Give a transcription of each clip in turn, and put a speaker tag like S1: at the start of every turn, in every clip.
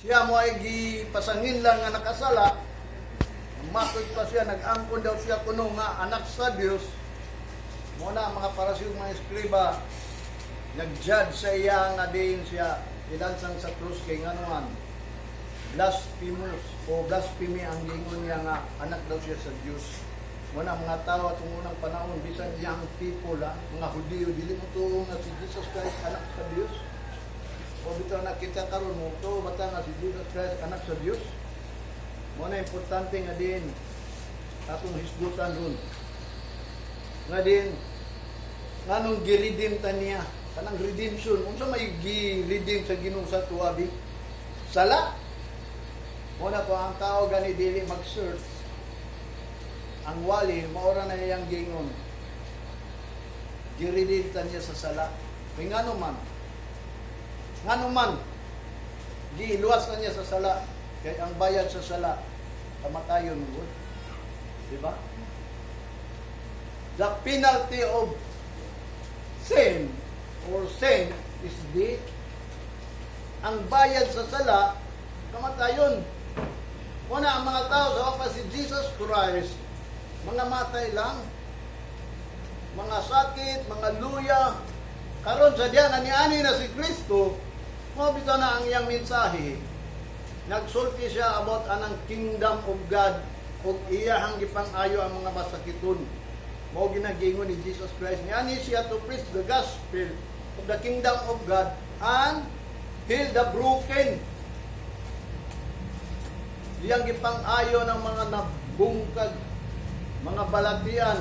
S1: Siya mo ay gipasangin lang nga nakasala. Matod pa siya, nag-angkon daw siya kuno nga anak sa Dios. Mo na ang mga Parisiyo, mga eskriba, nag-judge sa iya nga diin siya ilansang sa krus kay nganuan blasphemous o blasphemy ang gingon niya nga anak daw siya sa Dios. Mo na ang mga tao atong unang panahon, bisan young people, ah, mga Hudiyo, dili mo tuo nga si Jesus Christ anak sa Dios. O bitaw na kita karon, mo tuo bata nga si Jesus Christ anak sa Dios? Mo na importante nga din atong hisgutan ron nga din nganong gi-redeem ta niya, kanang redemption. Unsa may gi-redeem sa Ginoo sa tuwa bi? Sala. Mo na ko ang tao gani dili mag-search, ang wali maora na iyang gingon, gi-redeem ta niya sa sala. May ngano man giluwas na niya sa sala? Kay ang bayad sa sala kamatayon gud, di ba? The penalty of sin or sin is death. Ang bayad sa sala, kamatayon. Una, ang mga tao sa pa si Jesus Christ, mga matay lang, mga sakit, mga luya. Karon sa diyan, ani-ani na si Kristo, mao bitaw na ang iyang mensahe. Nagsulti siya about anang kingdom of God ug iyahang gipang-ayo ang mga masakiton. Mao ginagingon ni Jesus Christ. Niani siya to preach the gospel of the kingdom of God and heal the broken. Iyang gipang-ayo ng mga nabungkag, mga balatian.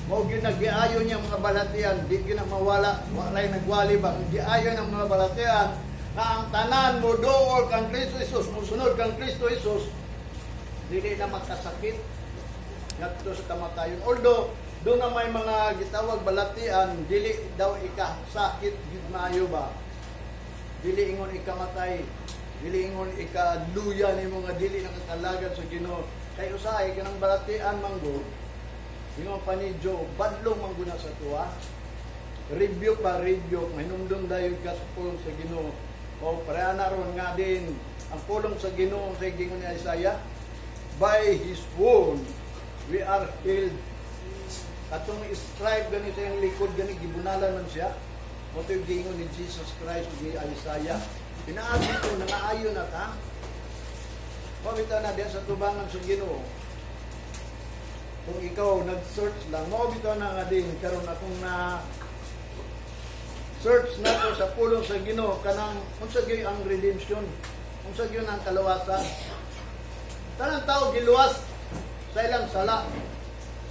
S1: Mao ginagiayo niya mga balatian, di gina mawala, walay nagwali ba? Giayo ng mga balatian na ang tanan mo duol kang Kristo Jesus, musunod kang Kristo Jesus, dili na makasakit ngadto sa kamatayon. Although doon na may mga gitawag balatian, dili daw ika sakit gid maayo ba. Dili ingon ikamatay, dili ingon ikaluya nimo nga dili nakakalagad sa Ginoo. Kay usahay kanang balatian manggo, ingon pa ni Joe, badlong manggo na sa tuwa. Rebuke ba, rebuke, mahinumdum dayon ka sa pulong sa Ginoo. O pareha na ron nga din, ang pulong sa Ginoo sa gingon ni Isaiah, "By His wound we are healed." Katong stripe ganito yung likod gani, gibunalan man siya. Mo yung gingon ni Jesus Christ ni Isaiah. Pinaagi ko nangaayo na ta. Mao bitaw na diyan sa tubangan sa Ginoo. Kung ikaw nag-search lang, mao bitaw na nga din karon akong na search na ko sa pulong sa Ginoo kanang unsa gyud ang redemption, unsa gyud ang kaluwasan. Tanang tao giluwas sa ilang sala.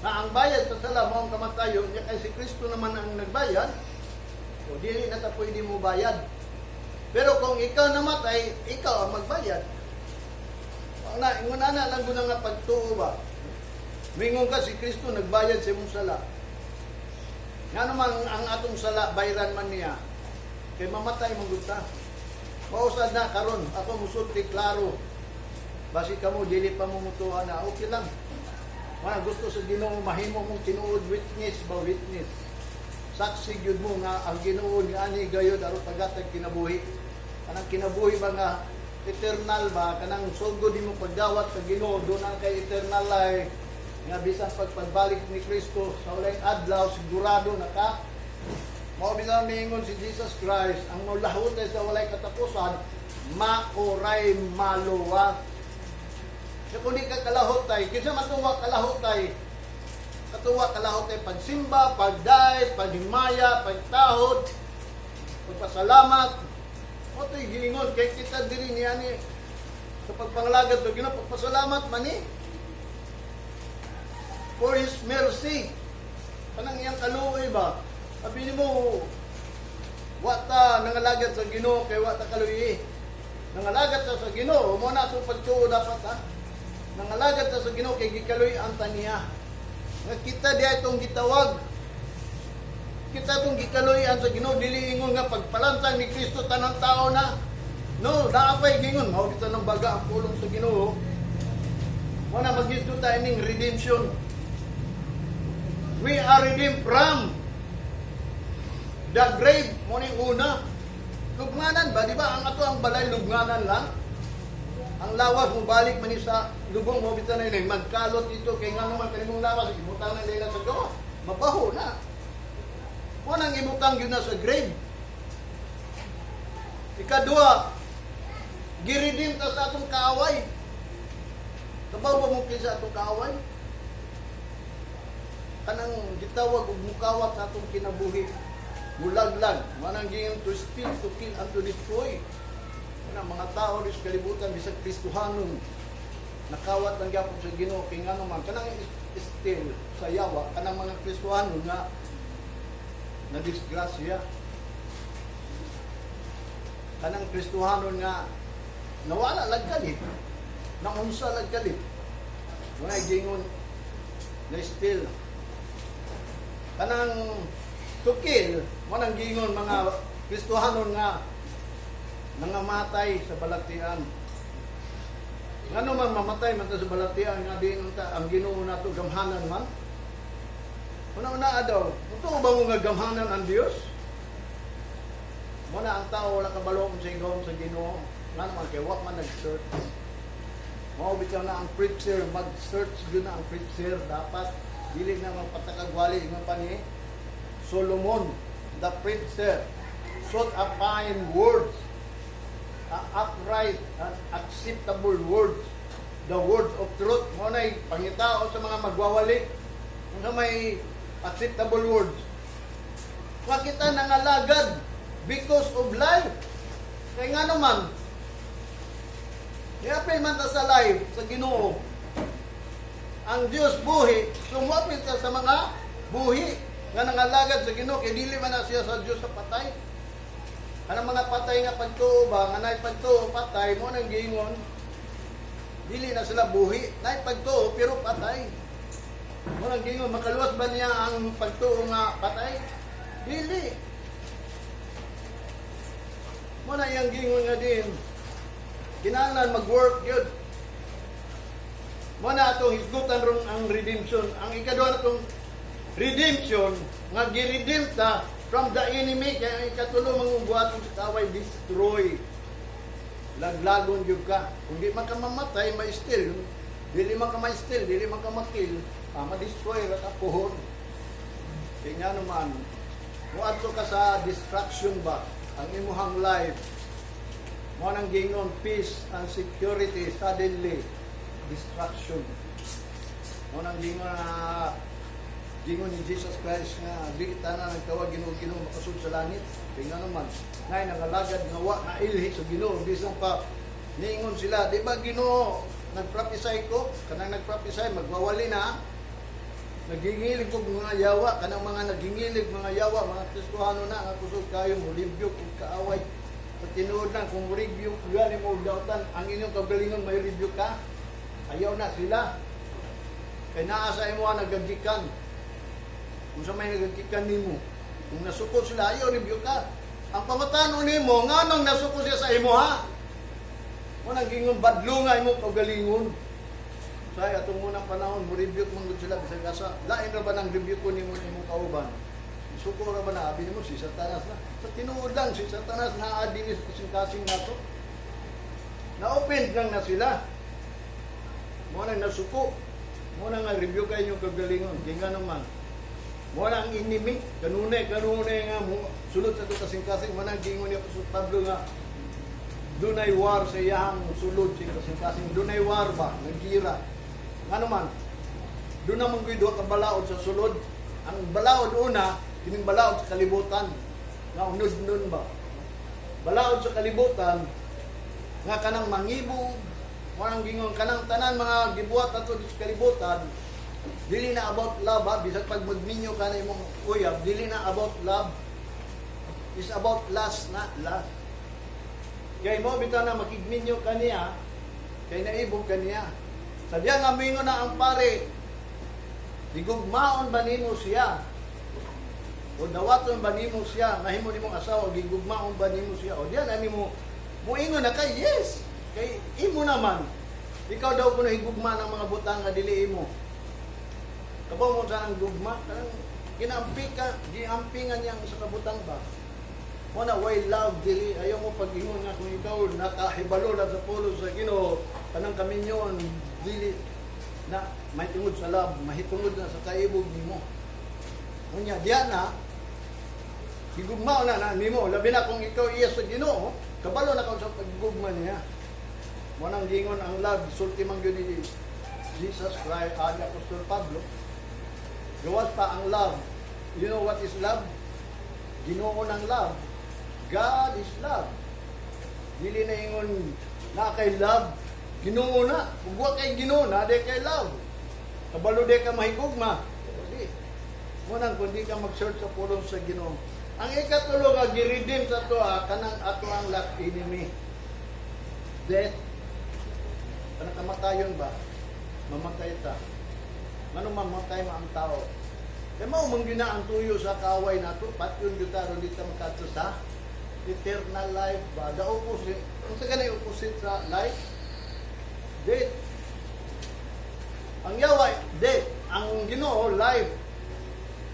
S1: Na ang bayad sa sala mo ang kamatayon, nya kay si Kristo naman ang nagbayad, o dili na ta pwede mo bayad. Pero kung ikaw namatay, ikaw ang magbayad. Ang na, ingon na lang guna nga pagtuo ba. Mingon ka si Kristo nagbayad sa imong sala. Nga naman ang atong sala bayran man niya. Kay mamatay man gud ta. Mausad na karon ako musulti klaro. Basi kamo dili pa mo mutuha na, okay lang. Wala gusto sa Ginoo mahimo mong tinuod witness ba, witness. Saksi gyud mo nga ang Ginoo ni ani gayod aron pagatag kinabuhi. Kanang kinabuhi ba nga eternal ba, kanang sugod nimo pagdawat sa Ginoo, doon ang kay eternal life nga bisan pagpagbalik ni Kristo sa ulayng adlaw, sigurado na ka. Mao bitaw miingon si Jesus Christ, ang molahutay sa walay katapusan maoray maluwas. Kaya kung di ka kalahutay, kinsa man tuwa kalahutay? Katuwa kalahutay pagsimba, pagday, paghimaya, pagtahod, pagpasalamat. O ito'y giingon, kay kita diri niya ni sa pagpangalagad to Ginoo, pagpasalamat man ni for His mercy. Kanang iyang kaluoy ba? Sabi mo, wa ta nangalagad sa Ginoo kay wa ta kaluoy. Nangalagad ta sa Ginoo, mo na atong pagtuo dapat ha. Nangalagad ta sa Ginoo kay gikaluy-an ta niya. Nga kita diha itong gitawag. Kita itong gikaluy-an sa Ginoo, dili ingon nga pagpalantang ni Kristo tanang tao na. No, naa pay gingon, mao kita ng baga ang pulong sa Ginoo. Mo na magisdo ta ining redemption. We are redeemed from the grave, mo ning una. Lubnganan ba, di ba? Ang ato ang balay lubnganan lang. Ang lawas mo balik man ni sa lubong mo bitan na yun, magkalot dito kay ngano man kanimong lawas ibutang na nila sa gawas. Mabaho na. Mo nang ibutang yun na sa grave. Ikaduha, gi-redeem ta sa atong kaaway. Kabaw ba mo kinsa atong kaaway? Kanang gitawag og mukawat sa atong kinabuhi. Mulaglag, manang giingon to steal, to kill, and to destroy. Kana mga tao sa kalibutan bisag Kristohanon nakawat lang gyapon sa Ginoo kay ngano man kanang still sa yawa, kanang mga Kristohanon nga na disgrasya, kanang Kristohanon nga nawala lang kalit, naunsa lang kalit, wala gingon na still. Kanang to kill, manang gingon mga Kristohanon nga nangamatay sa balatian. Ngano man mamatay man ta sa balatian nga di ta ang Ginoo nato gamhanan man? Una-una daw, totoo ba mo nga gamhanan ang Dios? Muna ang tao wala kabalo kung sa igawom sa Ginoo. Ngano man kay wa man nag-search. Mao bitaw na ang preacher, mag-search gyud na ang preacher, dapat dili na magpatakagwali. Ingon pa ni Solomon, the preacher, sought a fine words, a upright and acceptable words, the words of truth. Mao nay pangitao sa mga magwawali. Unsa may acceptable words? Wa kita nangalagad because of life. Kay ngano man, niapil man ta sa life sa Ginoo. Ang Dios buhi, sumuapil ta sa mga buhi nga nangalagad sa Ginoo kay dili man na siya sa Dios sa patay. Kanang mga patay nga pagtuo ba, nga naay pagtuo patay mo nang giingon, dili na sila buhi, naay pagtuo pero patay. Mo nang giingon, makaluwas ba niya ang pagtuo nga patay? Dili. Mo na iyang giingon nga din, kinahanglan mag-work yun. Mo na atong hisgutan ron ang redemption. Ang ikaduha na itong redemption, nga gi-redeem ta from the enemy, kaya ang ikatulo mga buhaton sa kaaway, destroy. Laglagon gyud ka. Kung di man ka mamatay, ma-steal. Dili man ka ma-steal, dili man ka ma-kill, ma-destroy ra ka puhon. Kaya nga naman, muadto ka sa destruction ba, ang imuhang life, mo nang gingon peace and security, suddenly destruction. Mo nang gingon na gingon ni Jesus Christ nga di tanan nagtawag "Ginoo, Ginoo" makasud sa langit. Kay nga naman, nay nangalagad nga wa na ilhi sa Ginoo, bisan pa niingon sila, "Di ba Ginoo, nagprophesy ko?" Kanang nagprophesy magwawali na. Nagingilig og mga yawa, kanang mga nagingilig mga yawa, mga Kristohano na nga kusog kayo mo rebuke og kaaway. Sa tinuod lang, kung rebuke gani mo og dautan, ang inyong kagalingon may rebuke ka. Ayaw na sila. Kay naa sa imo ang nagagikan. Kung sa may nagagikan nimo, kung nasuko sila, ayaw rebuke ka. Ang pangutano nimo, nganong nasuko siya sa imo ha? Mo nang gingon badlonga imong kaugalingon. Say atong unang panahon mo rebuke man gud sila bisag asa. Lain ra ba nang rebuke ko nimo imong kauban? Suko ra ba na abi nimo si Satanas na? Sa tinuod lang si Satanas naa dinhi sa kasing-kasing nato. Na-open lang na sila. Mo nang nasuko. Mo nang nga rebuke kay inyong kagalingon. Kay nga naman. Mo na ang enemy, kanunay kanunay nga mo sulod sa atong kasing-kasing. Mo nang gingon ni Apostol Pablo nga dunay war sa iyang sulod sa kasing-kasing. Dunay war ba, nagira. Ngano man, doon naman ko'y duha ka balaod sa sulod. Ang balaod una, kining balaod sa kalibutan. Nga unod nun ba? Balaod sa kalibutan, nga kanang mangibog, walang gingon, kanang tanan mga gibuhat nato sa kalibutan, dili na about love ha, bisag pag magminyo ka na imong uyab, dili na about love. Is about lust na, lust. Kay mo bitaw na makigminyo ka niya, kay naibog ka niya. Sa diya nga mingon na ang pare, "Gigugmaon ba nimo siya? O dawaton ba nimo siya? Mahimo nimong asawa, gigugmaon ba nimo siya?" O diyan na nimo muingon na kay yes. Kay imo naman. Ikaw daw kuno higugma ng mga butang nga dili imo. Kabaw mo sa ang gugma, kanang ginampi ka, giampingan niya ang sa kabutang ba? Mo na way love diri. Ayaw mo pag-ingon nga kung ikaw nakahibalo lang sa pulong sa Ginoo, kanang kaminyon dili na mahitungod sa love, mahitungod na sa kaibog nimo. Unya diya na gigugmao na na nimo, labi na kung ikaw iya sa Ginoo, kabalo na ka sa paggugma niya. Mo nang gingon ang love, sulti man gyud ni Jesus Christ, ni Apostol Pablo. Gawas pa ang love. You know what is love? Ginoo ng love. God is love. Dili na ingon na kay love. Ginoo na. Kung wa kay Ginoo na, di kay love. Kabalo di ka mahigugma. Di. Mo nang kung di ka mag-search sa pulong sa Ginoo. Ang ikatulo nga gi-redeem sa ato kanang ato ang last enemy. Death. Kanang kamatayon ba? Mamatay ta. Ngano mamatay mo ang tao? Kaya mao man gyud na ang tuyo sa kaaway nato, patyon gyud ta aron di ta makadto sa eternal life ba? The opposite. Unsa gani opposite sa life? Death. Ang yawa, death. Ang Ginoo, life.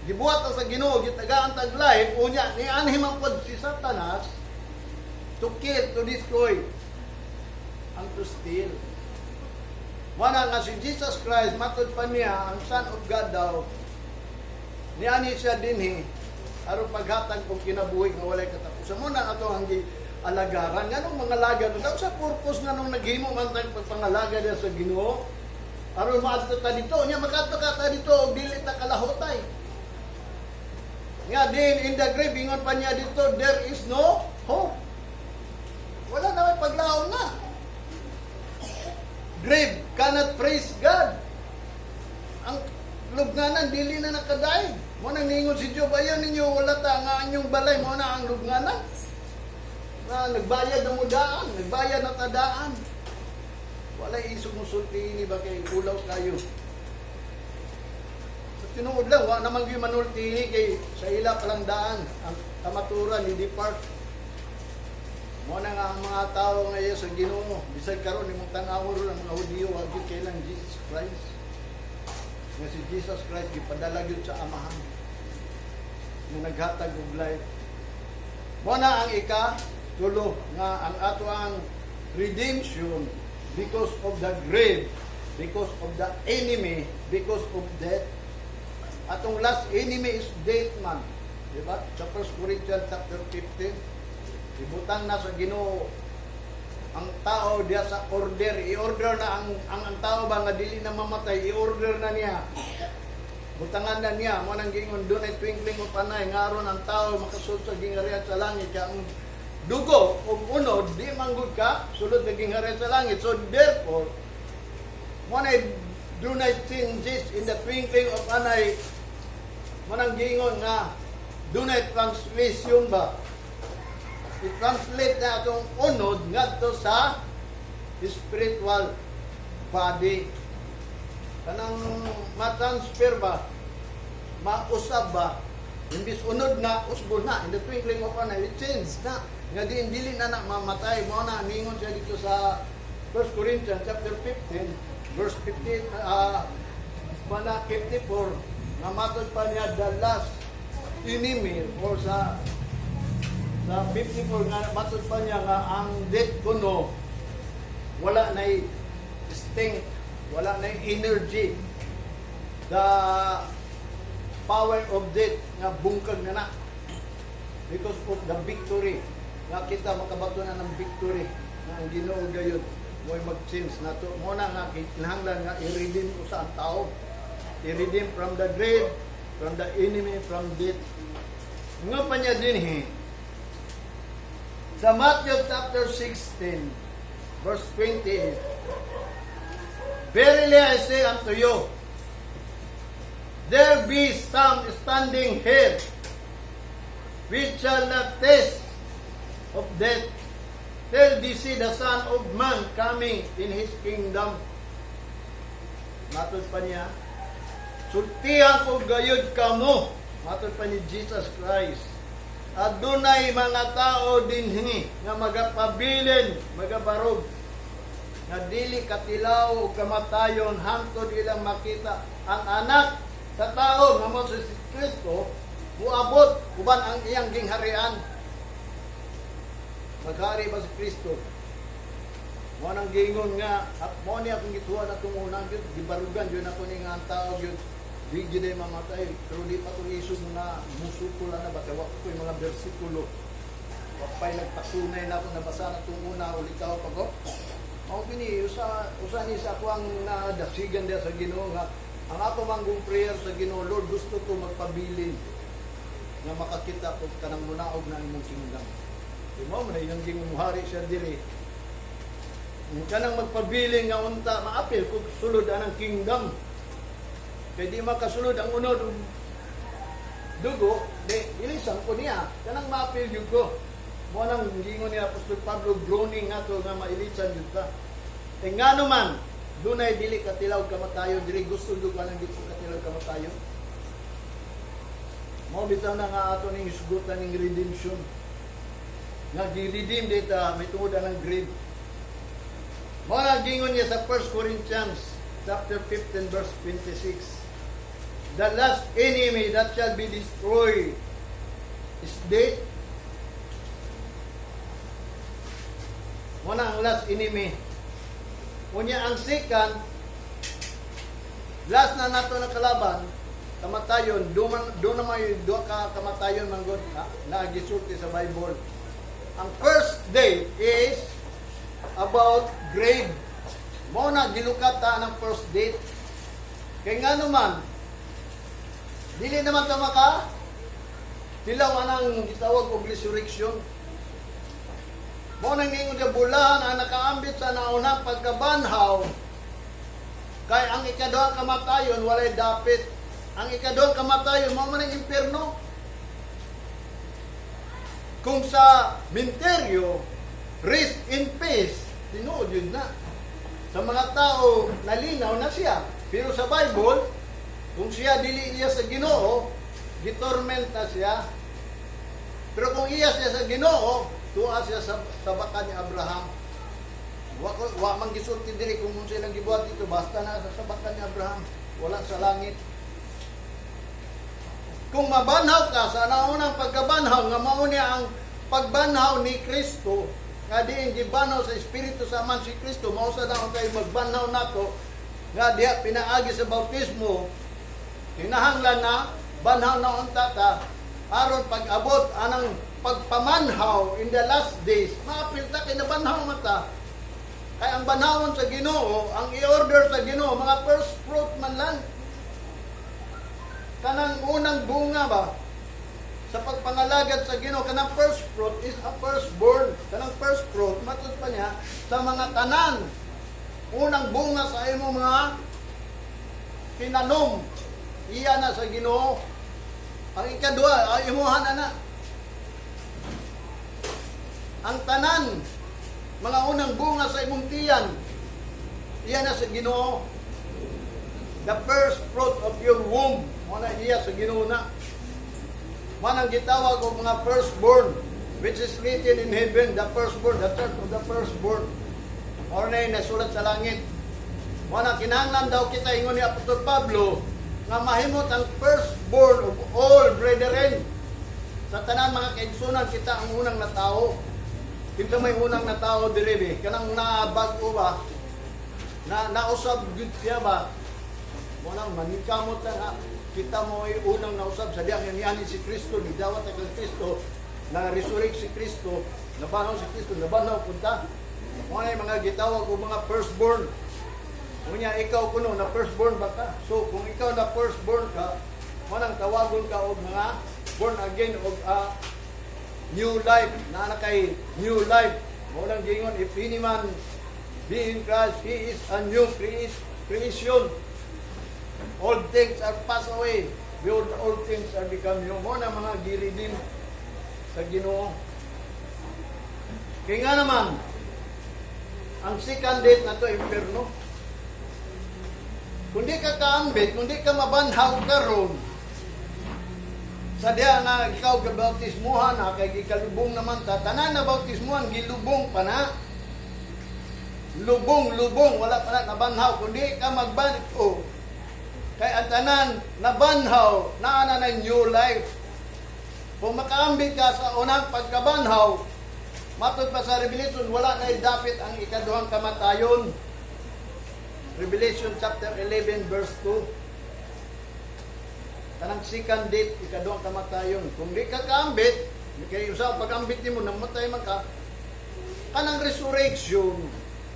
S1: Gibuhat ta sa Ginoo, gitagaan tag life, unya ni anhi man pod si Satanas to kill, to destroy, and to steal. Mana nga si Jesus Christ, matod pa niya, ang Son of God daw, niani siya dinhi, aron paghatag og kinabuhi nga walay katapusan. Mo na ato ang alagaran. Nganong mga laga daw sa purpose nga nung naghimo man tag pagpangalaga diya sa Ginoo? Aron maadto ta dito, nya makadto ka ta dito og dili ta kalahutay. Nga din in the grave, ingon pa niya dito, there is no hope. Wala na may paglaom na. Grave cannot praise God. Ang lubnganan dili na nakadaig. Mo nang ningon si Job, "Ayaw ninyo wala ta nga anyong balay mo na ang lubnganan." Na nagbayad na mo daan, nagbayad na tadaan. Wala isog mo sulti ni ba kay ulaw kayo. Sa tinuod lang, wa naman gyud manulti kay sa ila palang daan ang kamaturan ni depart. Mo na nga ang mga tao ngayon sa Ginoo, bisag karon imong tan-awon ron ang mga Hudiyo wa gyud kailang Jesus Christ. Nga si Jesus Christ gipadala gyud sa Amahan nga naghatag og life. Mo na ang ika tulo nga ang ato ang redemption because of the grave, because of the enemy, because of death. Atong last enemy is death man. Di ba? Sa 1 Corinthians chapter 15, ibutang na sa Ginoo ang tao diya sa order, i-order na ang tao ba nga dili na mamatay, i-order na niya. Butangan na niya, mo nang gingon dunay twinkling of an eye nga aron ang tao makasud sa gingharian sa langit, kay ang dugo ug unod di manggod ka sulod sa gingharian sa langit. So therefore, mo na dunay changes in the twinkling of an eye. Mo nang gingon nga dunay translation ba? I-translate na atong unod ngadto sa spiritual body. Kanang ma-transfer ba? Mausab ba? Imbis unod na, usbo na. In the twinkling of an eye, it change na. Nga di, dili na na mamatay. Mo na, ningon siya dito sa 1 Corinthians chapter 15, verse 15, mana 54, nga matod pa niya the last enemy or sa 54 nga matod pa niya nga ang death kuno wala na strength, wala na energy. The power of death nga bungkag na na because of the victory nga kita makabato na ng victory nga ang Ginoo gayud mo'y mag-change nato. Mo na nga kinahanglan nga i-redeem ko sa ang tao, i-redeem from the grave, from the enemy, from death. Nga pa niya dinhi sa Matthew chapter 16 verse 28, "Verily I say unto you, there be some standing here which shall not taste of death till they see the Son of Man coming in His kingdom." Matod pa niya, "Sultihan ko gayud kamo," matod pa ni Jesus Christ, "adunay mga tao dinhi nga magapabilin, magabarog, nga dili katilaw og kamatayon hangtod ilang makita ang Anak sa Tao nga mo si Kristo muabot uban ang iyang gingharian." Maghari ba si Kristo? Mao nang giingon nga at mao ni akong gituwa na itong unang gyud gibarugan gyud ako ni nga ang tao gyud di gyud ay mamatay, pero di pa ko isog na musukol na ba kay wa ko yung mga bersikulo. Wa pa'y nagpatunay na ako nabasa na itong una, ulitaw pa ko. Mao kini usa usa ni sa ako ang nadasigan diya sa Ginoo nga ang ako manggong prayer sa Ginoo, "Lord, gusto ko magpabilin nga makakita ko kanang munaog na imong kingdom." Di mo man yung gingon muhari siya diri. Kung kanang magpabilin nga unta maapil kung sulod anang kingdom. Kay di makasulod ang unod og dugo, di ilisan ko niya. Kanang maapil gyud ko. Mo nang gingon ni Apostol Pablo, groaning nga to nga mailisan gyud ka. Eh ngano man, dunay dili katilaw kamatayon diri, gusto gyud ka nang di ko katilaw kamatayon. Mao bitaw na nga ato ning hisgutan ning redemption. Nga gi-redeem dita may tungod ang grave. Mao na gingon niya sa 1 Corinthians chapter 15 verse 26. "The last enemy that shall be destroyed is death." Mao na ang last enemy. Unya ang second, last na nato na kalaban, kamatayon, do na may duha ka kamatayon man gud na, na gisulti sa Bible. Ang first day is about grave. Mao na gilukat ta ng first date. Kay nga naman, dili naman ta maka tilaw anang gitawag og resurrection. Mao nang ningon nga bulahan ang nakaambit sa naunang pagkabanhaw, kay ang ikaduhang kamatayon walay dapit. Ang ikaduhang kamatayon mao man ang impierno. Kung sa minteryo, rest in peace, tinuod yun na. Sa mga tao, nalinaw na siya. Pero sa Bible, kung siya dili iya sa Ginoo, gitorment na siya. Pero kung iya siya sa Ginoo, tuwa siya sa baka ni Abraham. Wa man gisulti diri kung unsa ilang gibuhat dito, basta na sa baka ni Abraham, wala sa langit. Kung mabanhaw ka sa naunang pagkabanhaw nga mao niya ang pagbanhaw ni Kristo, nga diin gibanhaw sa Espiritu sa man si Kristo, mao sa daon kay magbanhaw nato nga diha pinaagi sa bautismo, kinahanglan na banhaw na unta ta aron pag-abot anang pagpamanhaw in the last days, maapil ta kay nabanhaw man ta. Kay ang banhawon sa Ginoo, ang i-order sa Ginoo, mga first fruit man lang, kanang unang bunga ba sa pagpangalagad sa Ginoo. Kanang first fruit is a firstborn. Kanang first fruit, matud pa niya sa mga tanan, unang bunga sa imong mga tinanom, iya na sa Ginoo. Ang ikaduha ay imuha na na. Ang tanan mga unang bunga sa imong tiyan, iya na sa Ginoo. The first fruit of your womb, mo na iya sa Ginoo na. Man ang gitawag og mga firstborn, which is written in heaven, the firstborn, the church of the firstborn. Mao na yung nasulat sa langit. Mo na kinahanglan daw kita, ingon ni Apostol Pablo, nga mahimot ang firstborn of all brethren. Sa tanan mga kaigsunan, kita ang unang natao. Kinsa may unang natao diri be? Kanang nabag-o ba? Na nausab gyud siya ba? Mo nang maningkamot na nga kita mo ay unang nausab sa diyang niani si Kristo, ni dawat kang Kristo, na resurrect si Kristo, nabanhaw si Kristo, nabanhaw punta. Mo na yung mga gitawag og mga firstborn. Unya ikaw kuno na firstborn ba ka? So kung ikaw na firstborn ka, mo nang tawagon ka og mga born again og new life, naa na kay new life. Mo nang gingon, "If any man be in Christ, he is a new creation. All things are passed away. Behold, all things are become new." Mo na mga gi-redeem sa Ginoo. Kaya nga naman, ang second date na to, impierno. Kung di ka kaambit, kung di ka mabanhaw karon, sa diya nga ikaw gabautismuhan na, kay gikalubong naman ta, tanan na bautismuhan, gilubong pa na. Lubong, lubong, wala pa na nabanhaw. Kung di ka magban-o, kay ang tanan nabanhaw, naa na ng new life. Kung makaambit ka sa unang pagkabanhaw, Matod pa sa Revelation, wala na dapit ang ikaduhang kamatayon. Revelation chapter 11 verse 2. Kanang second death, ikaduhang kamatayon. Kung di ka kaambit, kay usa pag-ambit nimo namatay man ka. Kanang resurrection,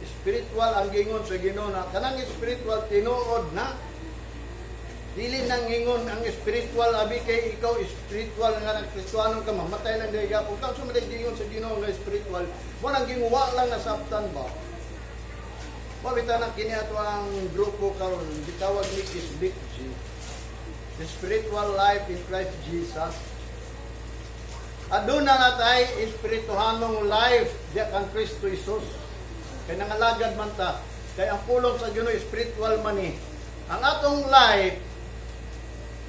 S1: spiritual ang gingon sa Ginoo na kanang spiritual, tinuod na. Dili nang ingon ang spiritual abi kay ikaw spiritual nga nang Kristohanon ka, mamatay lang dahil gapon ka. So man gingon sa Ginoo nga spiritual mo nang ginguwa lang nasabtan ba. Mao bitaw nang kini ato ang grupo karon gitawag ni Isbik G. The spiritual life in Christ Jesus. Aduna na tay espirituhanong life diya kang Kristo Jesus. Kay nangalagad man ta. Kay ang pulong sa Ginoo spiritual man ni. Ang atong life,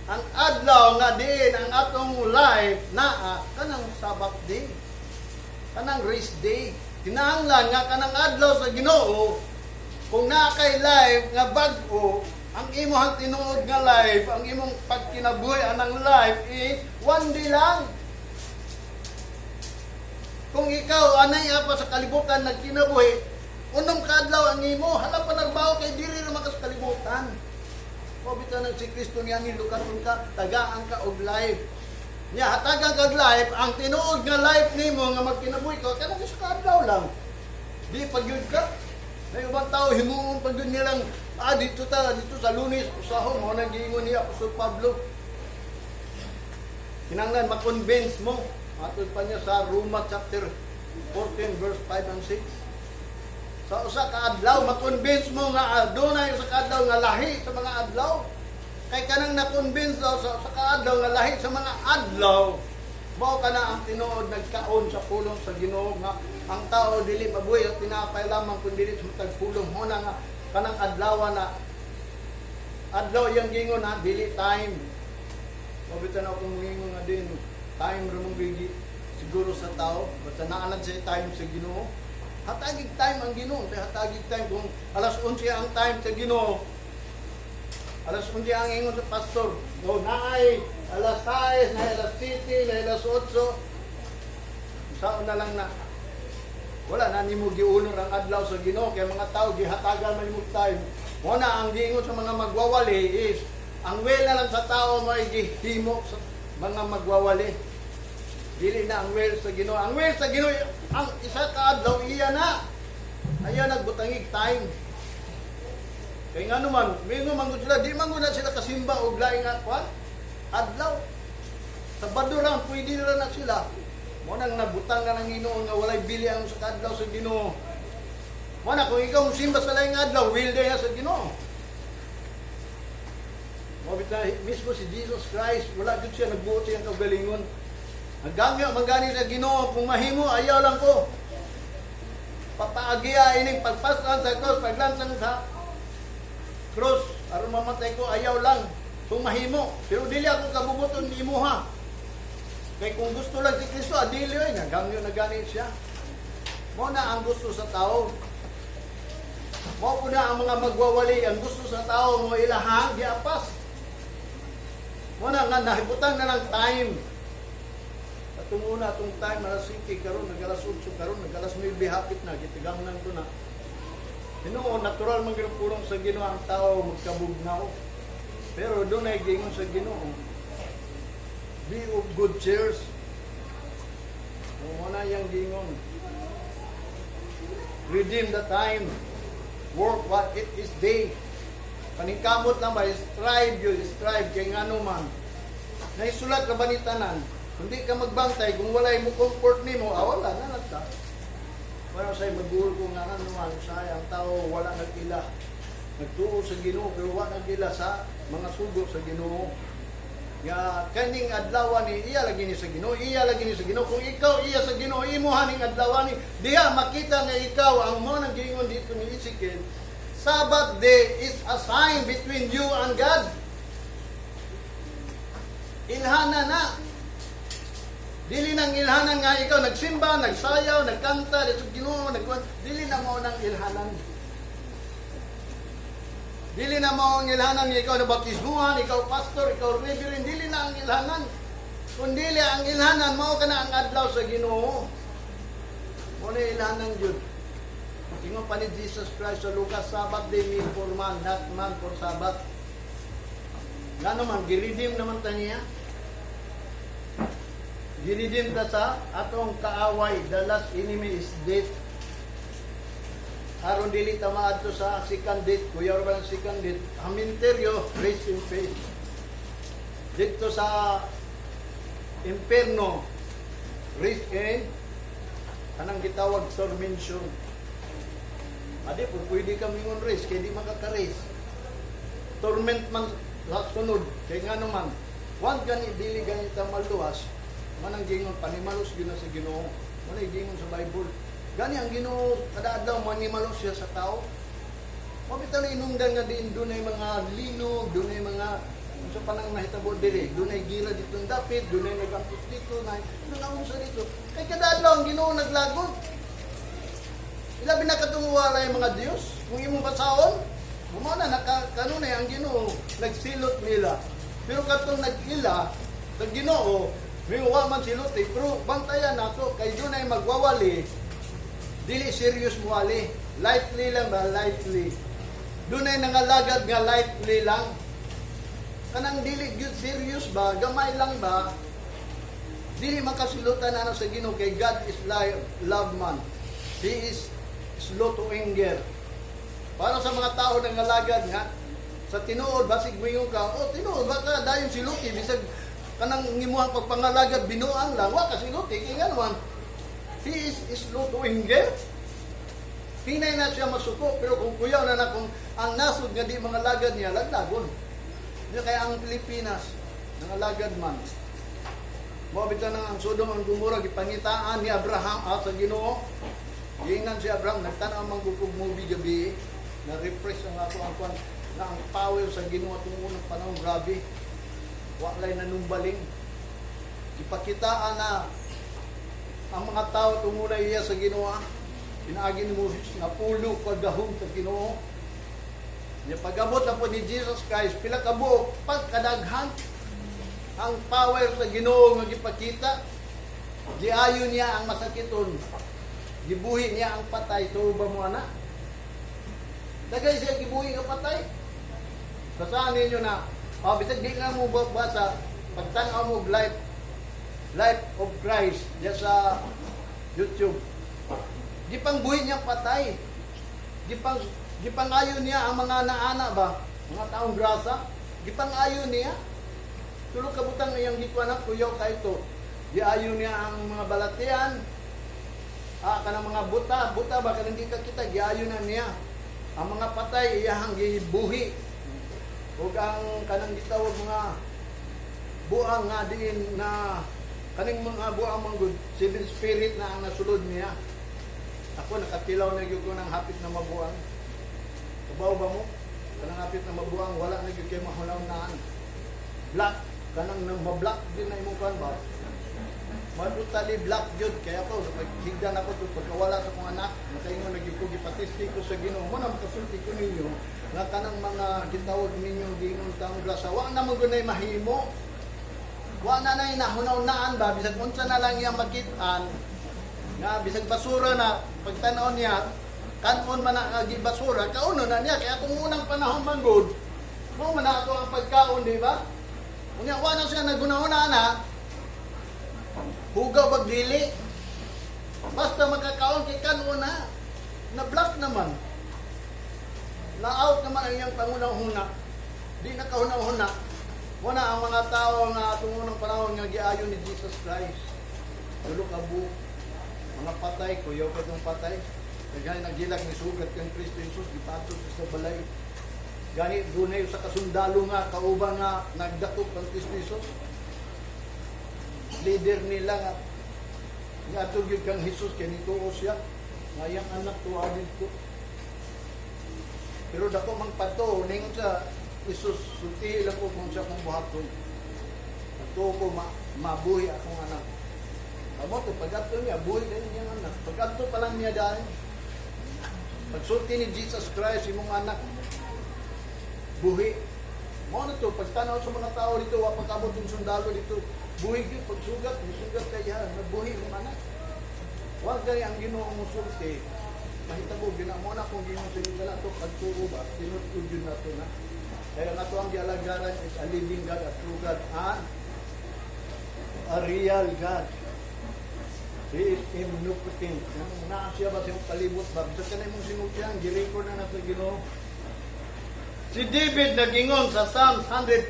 S1: ang adlaw nga diin ang atong life naa kanang Sabbath day. Kanang rest day. Kinahanglan nga kanang adlaw sa Ginoo, kung naa kay life nga bag-o, ang imong tinuod nga life, ang imong pagkinabuhi anang life is one day lang. Kung ikaw anay pa sa kalibutan nagkinabuhi, 6 ka adlaw ang imo, hala pa nagbaho kay diri ra man ka sa kalibutan. O bitaw nang si Kristo niya nilukaton ka, tagaan ka og life. Nya hatagan kag life, ang tinuod nga life nimo nga magkinabuhi ka kanang isa ka adlaw lang. Di pag yun ka. May ubang tao himuon pag yun nilang dito ta dito sa Lunes usahon mo nang giingon ni Apostol Pablo. Kinahanglan ma-convince mo. Matod pa niya sa Roma chapter 14 verse 5 and 6. Sa usa ka adlaw, ma-convince mo nga adunay usa ka adlaw nga lahi sa mga adlaw. Kay kanang na-convince daw sa usa ka adlaw nga lahi sa mga adlaw, mao kana ang tinuod nagkaon sa pulong sa Ginoo nga ang tao dili mabuhi at tinapay lamang kun dili sa matag pulong. Mo na nga kanang adlaw na adlaw yang gingon ha, dili time. Mao bitaw na akong moingon nga din time ra mong gigi siguro sa tao, basta naanan sa time sa Ginoo. Hatagig time ang Ginoo, kay hatagig time kung alas 11 ang time sa Ginoo. Alas 11 ang ingon sa pastor. No, naay alas 6, naay alas 7, naay alas 8. Saon na lang na. Wala na nimo giunor ang adlaw sa Ginoo kay mga tao gihatagan man nimo time. Mo na ang giingon sa mga magwawali is ang will na lang sa tao mo ay gihimo sa mga magwawali. Dili na ang will sa Ginoo. Ang will sa Ginoo ang isa ka adlaw, iya na. Ayaw nagbutangig time. Kay nga naman, mingo man gud sila, di man gud na sila kasimba og laing nga kwan. Adlaw. Sabado lang pwede ra na sila. Mo nang nabutang na ng Ginoo nga walay bili ang sa adlaw sa Ginoo. Mo na kung ikaw simba sa laing adlaw, will day sa Ginoo. Mo bitaw mismo si Jesus Christ, wala jud siya nagbuot siyang kaugalingon. Naggamyo man gani sa Ginoo, kung mahimo ayaw lang ko. Papaagiya ining pagpasan sa cross, paglansang sa cross, aron mamatay ko, ayaw lang kung mahimo. Pero dili ako kabubuton imuha. Kay kung gusto lang si Kristo, adili ay nagamyo na gani siya. Mo na ang gusto sa tao. Mao po na ang mga magwawali, ang gusto sa tao mo ilahang giapas. Mo na nga nahibutang na lang time. Atong una atong time alas 7, karon nag alas 8, karon nag alas 9 hapit na, gitigamnan ko na. Hinuon natural man gyud pulong sa Ginoo ang tao magkabugnaw. Pero dunay gingon sa Ginoo. Be of good cheers. Mo na yang gingon. Redeem the time. Work what it is day. Paningkamot lang ba, strive yun, strive, kay ngano man. Naisulat ka ba ni tanan? Kung di ka magbantay, kung walay mo comfort nimo, wala na nagta. Wala sa'yo, mag ko nga ano man, say ang tao wala nag-ila. Nagtuo sa Ginoo pero wala nag-ila sa mga sugo sa Ginoo. Nga kaning adlaw ni iya lagi ni sa Ginoo, iya lagi ni sa Ginoo. Kung ikaw iya sa Ginoo, imo haning adlaw ni diha makita nga ikaw ang mo nang giingon dito ni Ezekiel. Sabbath day is a sign between you and God. Ilhana na. Dili nang ilhanan nga ikaw nagsimba, nagsayaw, nagkanta, dito sa Ginoo, nagkuan, dili na mo nang ilhanan. Dili na mo ang ilhanan nga ikaw nabaptismuhan, ikaw pastor, ikaw reverend, dili na ang ilhanan. Kung dili ang ilhanan, mao ka na ang adlaw sa Ginoo. Mao na ilhanan gyud. Ingon pa ni Jesus Christ sa Lucas, "Sabbath day made for man, not man for Sabbath." Nga naman, gi-redeem naman ta niya. Gi-redeem ta sa atong kaaway. The last enemy is death. Aron dili ta maadto sa second death, kuyaw ba ng second death, haminteryo, rest in peace. Dito sa impierno, rest in kanang gitawag tormention. Adi po, pwede ka mingon rest, kaya di makaka-rest. Torment man sa sunod, kaya nga naman, wan gani dili gani ta maluwas, manang gingon panimalos gyud na sa Ginoo. Manay gingon sa Bible. Gani ang Ginoo kada adlaw manimalos siya sa tao. Mao bitaw na inungdan nga diin dunay mga linog, dunay mga unsa pa nang nahitabo diri, dunay gira dito ang dapit, dunay nagampos dito, na dunay unsa dito. Kay kada adlaw ang Ginoo naglagot. Ilabi na katong walay mga Diyos. Kung imong basahon, mao na naka kanunay ang Ginoo nagsilot nila. Pero katong nag-ila sa Ginoo, may wa man silot eh, pero bantayan nato kay dunay magwawali, dili serious muwali. Lightly lang ba, lightly. Dunay nangalagad nga lightly lang. Kanang dili gyud serious ba, gamay lang ba, dili makasilutan na sa Ginoo kay God is love man. He is slow to anger. Para sa mga tao na ngalagad nga, sa tinuod, basig moingon ka, "Oh, tinuod, baka dayon siluti," bisag kanang ngimuhang pagpangalagad, binuang lang, wa ka siluti, kay nga naman, He is slow to anger. Hinay na siya masuko, pero kung kuyaw na na kung ang nasod nga di mga lagad niya, laglagon. Di kaya ang Pilipinas, nangalagad man. Mao bitaw nang ang Sodom ang Gomorrah gipangitaan ni Abraham at sa Ginoo. Giingnan si Abraham, nagtan-aw man gud kog movie gabi, na refresh ang ako ang kwan na ang power sa Ginoo atong unang panahon, grabe. Wa lay nanumbaling. Gipakitaan na ang mga tao tungunay iya sa Ginoo. Pinaagi ni Moses nga pulo pagdahom sa Ginoo. Nya pag-abot na po ni Jesus Christ, pila ka buok pagkadaghan ang power sa Ginoo nga gipakita. Giayo niya ang masakiton. Gibuhi niya ang patay. Tuo ba mo ana? Dagay siya gibuhi nga patay. Basahan ninyo na, oh, bisag di nga mo basa, pagtan-aw mo og Life of Christ diya sa YouTube. Gipangbuhi niya patay. Gipangayo niya ang mga naana ba, mga taong grasa. Gipangayo niya. Tulo ka butang iyang gikuan kuyaw kay to. Giayo niya ang mga balatian, kanang mga buta, buta ba kanang di ka kita, giayo na niya. Ang mga patay iyahang gibuhi. Ug ang kanang gitawag mga buang nga diin na kaning mga buang manggod, seven spirit na ang nasulod niya. Ako nakatilaw na gyud ko ng hapit na mabuang. Kabaw ba mo? Kanang hapit na mabuang, wala na gyud kay mahulaw-naan. Black kanang nang ma-black din na imong kuan ba? Totally black gyud kaya ako paghigdan ako to pagkawala sa akong anak, nakaingon na gyud ko, gipatisti ko sa Ginoo. Mo na makasulti ko ninyo nga kanang mga gitawag ninyo gingon taong grasa, wa na mo gunay mahimo. Wa na nay nahunaw-naan ba, bisag unsa na lang iyang makit-an nga bisag basura na pagtan-aw niya, kanon man na nga basura, kauno na niya, kaya kung unang panahon man gud mo man na ato ang pagkaon, di ba? Unya wa na siya nagunahuna na hugaw bag dili, basta makakaon kay kanon na. Na black naman, na out naman ang iyang pangunahuna, di na kahuna-huna. Muna ang mga tao nga atong unang panahon nga giayo ni Jesus Christ. Tulo ka buok. Mga patay, kuyaw ka tong patay. Daghan nagilak ni sugat kang Kristo Jesus, gipato sa balay. Gani dunay sa kasundalo nga kauban nga nagdakop kang Kristo Jesus. Leader nila nga niadto gyud kang Jesus kay nituo siya nga iyang anak tuwa didto. Pero dako mang padto ningon sa Jesus, "Sultihi lang ko kung siya kong buhaton. Pagtuo ko mabuhi akong anak." Amo to pag-adto niya, buhi din niyang anak. Pag-adto pa lang niya dahil. Pagsulti ni Jesus Christ, imong anak, buhi. Mao na to, pagtanaw sa mga tao dito, wa pagkabot yung sundalo dito, buhi gyud pagsugat, musugat kay ha, nabuhi imong anak. Wa gani ang Ginoo musulti, mahitabo gina mo na kung Ginoo sa sala to pagtuo ba, tinud-od yun nato na. Kaya nga to ang gialagaran is a living God, a true God, and a real God. He is omnipotent. Naa siya ba sa imong palibot ba? Bisag kanay mong sinultihan, gi-record na na sa Ginoo. Si David nagingon sa Psalms 149.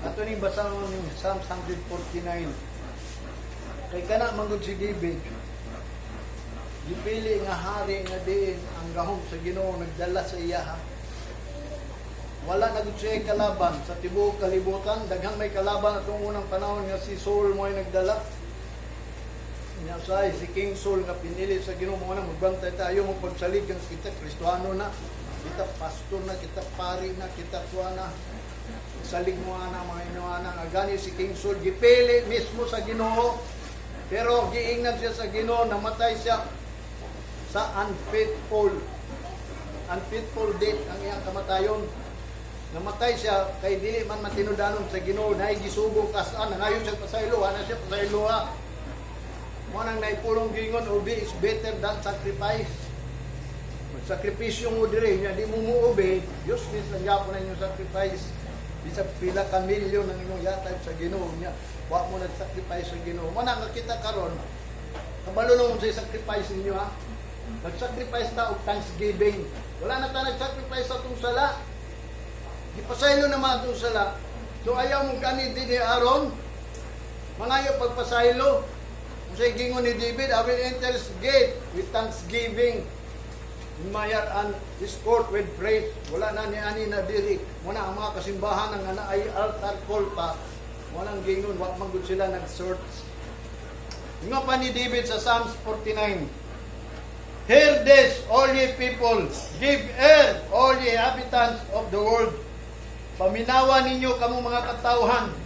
S1: Ato ning basahon yung Psalms 149. Kay kana manggod si David, gipili nga hari nga diin ang gahom sa Ginoo nagdala sa iya ha. Wala na gud siya kalaban sa tibuok kalibutan. Daghang may kalaban atong unang panahon nga si Saul mo ay nagdala. Nya say si King Saul nga pinili sa Ginoo mo na magbantay tayo mo pagsalig nga kita Kristohano na, kita pastor na, kita pari na, kita kuha na. Salig mo ana mga inuana nga gani si King Saul gipili mismo sa Ginoo. Pero giingnan siya sa Ginoo, namatay siya sa unfaithful unfaithful death ang iyang kamatayon. Namatay siya kay dili man matinudanon sa Ginoo, naay gisugo kasaan nangayon siya pasaylo, ana siya pasaylo ha. Mo nang naipulong gingon, "Obey is better than sacrifice." Magsakripisyo mo dire nya di mo mo-obey, useless lang gyapon na inyong sacrifice. Bisag pila ka milyon ang inyong yatag sa Ginoo nya wa mo nag-sacrifice sa Ginoo. Mo nang kita karon, kabalo na mo sa sacrifice ninyo ha. Nag-sacrifice ta og thanksgiving. Wala na ta nag-sacrifice sa atong sala. Gipasaylo naman atong sala. So ayaw mo gani dinhi aron mangayo pagpasaylo. Kung sa gingon ni David, "I will enter his gate with thanksgiving. Mayar and his court with praise." Wala na ni ani na diri. Muna ang mga kasimbahan ang ana ay altar call pa. Walang gingon, wa man gud sila nag-search. Ingon pa ni David sa Psalms 49, "Hear this, all ye people, give ear, all ye inhabitants of the world." Paminawa ninyo kamong mga katawhan.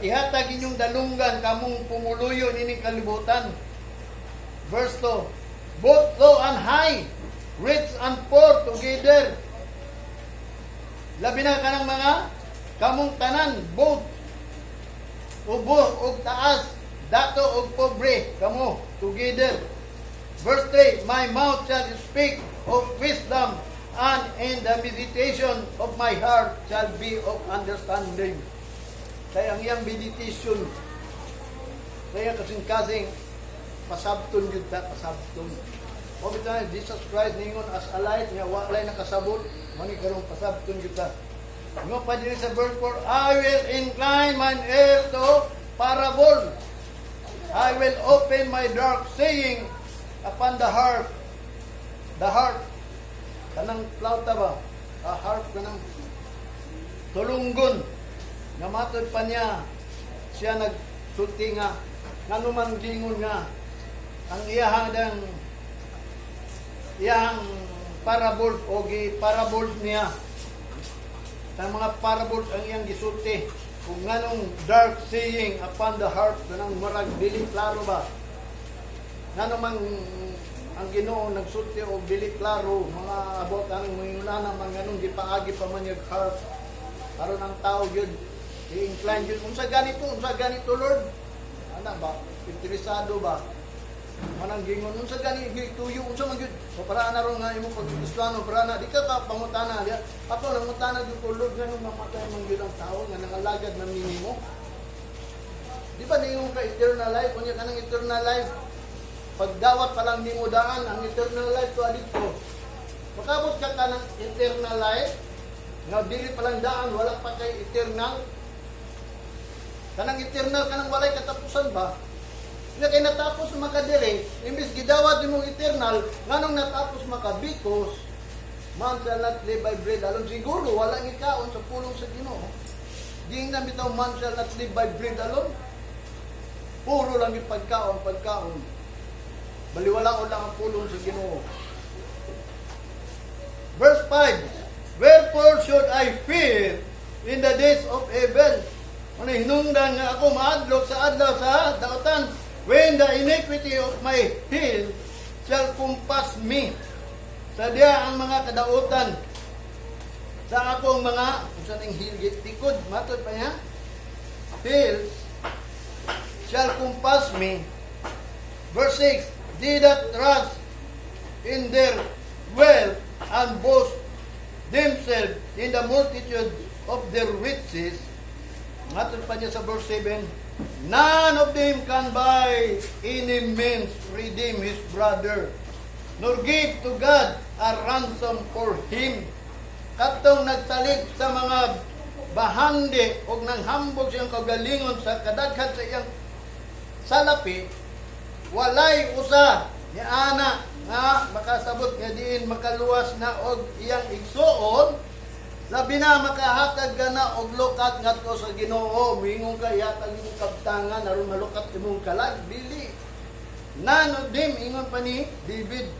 S1: Ihatag inyong dalunggan kamong pumuluyo nining kalibutan. Verse 2, "Both low and high, rich and poor together." Labi na kanang mga kamong tanan, both ubo og taas, dato og pobre, kamo together. Verse 3, "My mouth shall speak of wisdom, and in the meditation of my heart shall be of understanding." Kaya ang iyang meditation, kaya kasing-kasing, pasabton yun ta, pasabton. O bitaw Jesus Christ ningon as a light nga walay nakasabot, mani karong pasabton gyud ta. Ingon pa din sa verse 4, "I will incline mine ear to parable. I will open my dark saying upon the harp." The harp. Kanang plauta ba? A harp kanang tulunggon. Nga matod pa niya, siya nagsulti nga, ngano man gingon nga, ang iyahang dang iyang parables o gi parables niya. Ang mga parables ang iyang gisulti. Kung nganong dark saying upon the harp, kanang marag dili klaro ba? Ngano mang ang Ginoo nagsulti og dili klaro mga about ang mga man, nganong gipaagi pa man yung harp aron ang tao gyud i-incline gyud, "Unsa ganito, unsa ganito, Lord?" Ana ba, interesado ba? Manang gingon, "Unsa gani tuyo, unsa man gyud o para na ron nga imong pagkristiano para na di ka ka pangutana di ako nangutana gyud ko, Lord, nganong mamatay man gyud ang tao nga nangalagad man nimo? Di ba ningon ka eternal life? Unya kanang eternal life, pagdawat pa lang nimo daan ang eternal life to adito makabot ka kanang eternal life nga dili pa lang daan wala pa kay eternal. Kanang eternal, kanang walay katapusan ba nga kay natapos makadiri imbis gidawat nimong eternal, nganong natapos maka? Because man shall not live by bread alone. Siguro wala ngikaon sa pulong sa Ginoo. Giingnan bitaw, man shall not live by bread alone. Puro lang yung pagkaon, pagkaon. Baliwalaon lang ang pulong sa Ginoo. Verse 5, "Wherefore should I fear in the days of evil?" Ano hinungdan nga ako maadlok sa adlaw sa dautan, "When the iniquity of my heel shall compass me?" Sa diya ang mga kadautan sa akong mga, unsa ning heel, tikod matod pa niya, heels. shall compass me. Verse 6, "They that trust in their wealth and boast themselves in the multitude of their riches." Matod pa niya sa verse 7, "None of them can by any means redeem his brother, nor give to God a ransom for him." Katong nagsalig sa mga bahandi o nanghambog siyang kagalingon sa kadaghan sa iyang salapi, walay usa ni ana nga makasabot nga diin makaluwas na og iyang igsuon, labi na makahatag ka na og lukat ngadto sa Ginoo. Moingon ka, ihatag imong kabtangan aron malukat imong kalag. Dili. None of them, ingon pa ni David.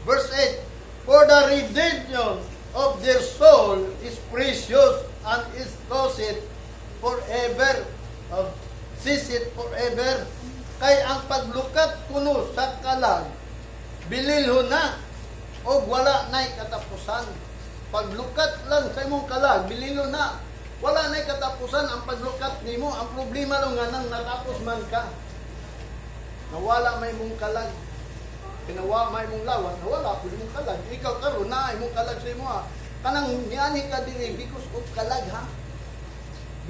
S1: Verse 8, "For the redemption of their soul is precious and is it forever." Of it forever. Kay ang paglukat kuno sa kalag, bililhon na, og wala na'y katapusan. Paglukat lang sa imong kalag, bililhon na. Wala na'y katapusan ang paglukat nimo. Ang problema lang nga nang natapos man ka. Nawala may imong kalag. Kinawa may imong lawas, nawala pud imong kalag. Ikaw karon na imong kalag sa imo ha. Kanang niani ka diri because of kalag ha.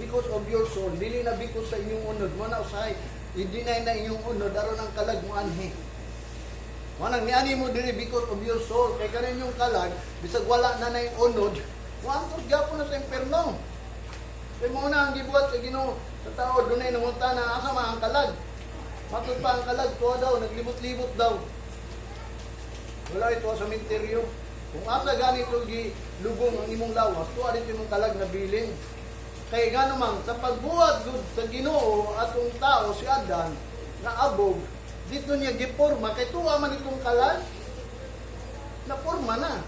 S1: Because of your soul, dili na because sa inyong unod. Mo na usahay i-deny na inyong unod aron ang kalag mo anhi. Mo nang niani mo diri because of your soul. Kay kanin yung kalag, bisag wala na na yung unod, moantos gyapon na sa impierno. Kay mo na ang gibuhat sa Ginoo sa tao, dunay nangutana, asa man ang kalag? Matod pa ang kalag, tuwa daw, naglibot-libot daw. Wala ito sa sementeryo. Kung asa ganito gilubong ang imong lawas, tuwa dito imong kalag na bilin. Kay gano man sa pagbuhat gud sa Ginoo atong tao si Adan na abog, dito niya giporma kay tuwa man itong kalag. Naporma na.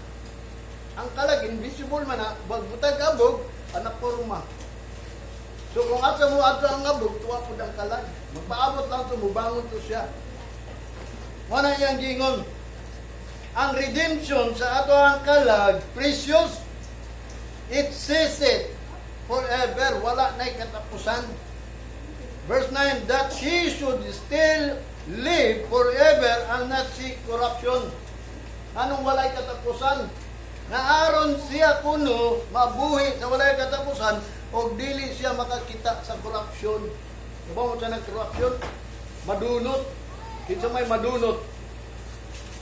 S1: Ang kalag invisible man na, bagbutag abog, naporma. So kung asa mo adto ang abog, tuwa pud ang kalag. Magpaabot lang to, mubangon to siya. Mo na iyang gingon. Ang redemption sa ato ang kalag, precious. It says it forever. Wala na'y katapusan. Verse 9, "That he should still live forever and not see corruption." Anong walay katapusan? Nga aron siya kuno mabuhi sa walay katapusan o dili siya makakita sa corruption. Diba mo siya ng corruption? Madunot. Kinsa may madunot?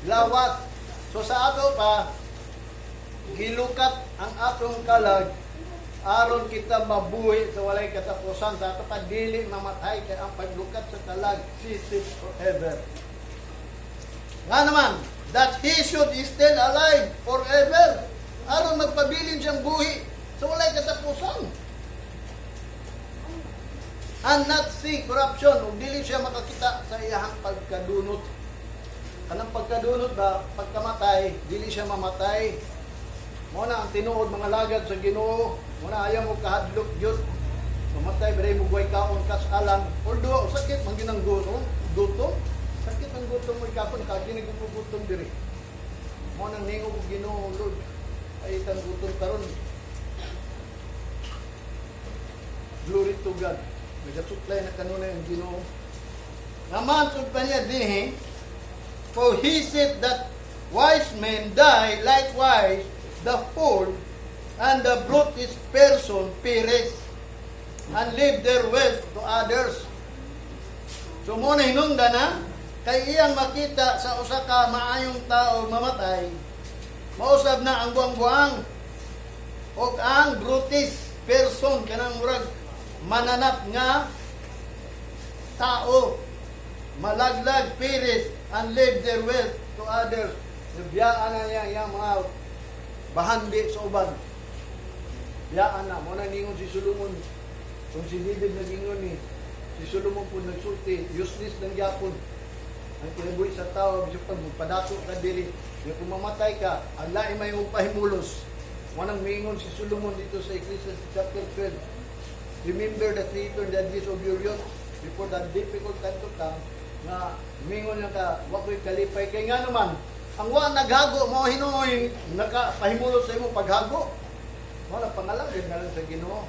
S1: Lawas. So sa ato pa, gilukat ang atong kalag aron kita mabuhi sa walay katapusan. Sa ato pa dili mamatay kay ang paglukat sa kalag ceases forever. Nga naman, that he should still alive forever. Aron magpabilin siyang buhi sa walay katapusan. And not see corruption, ug dili siya makakita sa iyahang pagkadunot. Kanang pagkadunot ba, pagkamatay, dili siya mamatay. Mo na ang tinuod, mga lagad sa Ginoo, mo na ayaw mo kahadlok gyud. Mamatay ba mo guway kaon kasalan. Although sakit man gyud ang gutom, gutom. Sakit ang gutom mo ikapon kagi ko gutom diri. Mo nang ningo ko Ginoo, "Lord, ay itang gutom karon." Glory to God. Nagasupply na kanunay ang Ginoo. Naman sud pa niya dinhi, "For he said that wise men die, likewise the fool and the brutish person perish and leave their wealth to others." So mo na hinungdan na kay iyang makita sa usa ka maayong tao mamatay, mausab na ang buang-buang og ang brutish person, kanang murag mananap nga tao, malaglag, perish and leave their wealth to others. Nabiyaan na niya iyang mga bahandi sa uban. Biyaan na. Mo na ningon si Solomon. Kung si David nagingon ni, si Solomon po nagsulti, useless lang gyapon ang kinabuhi sa tao, bisag pag magpadato ka diri, yung kung mamatay ka, ang lain may mong pahimulos. Mo nang mingon si Solomon dito sa Ecclesiastes chapter 12. "Remember the Creator in the days of your youth before the difficult time to come," nga mingon niya ka, wa ko'y kalipay. Kay nga naman, ang wa naghago mo hinuoy nakapahimulos sa imo paghago. Wala pangalagad na lang sa Ginoo.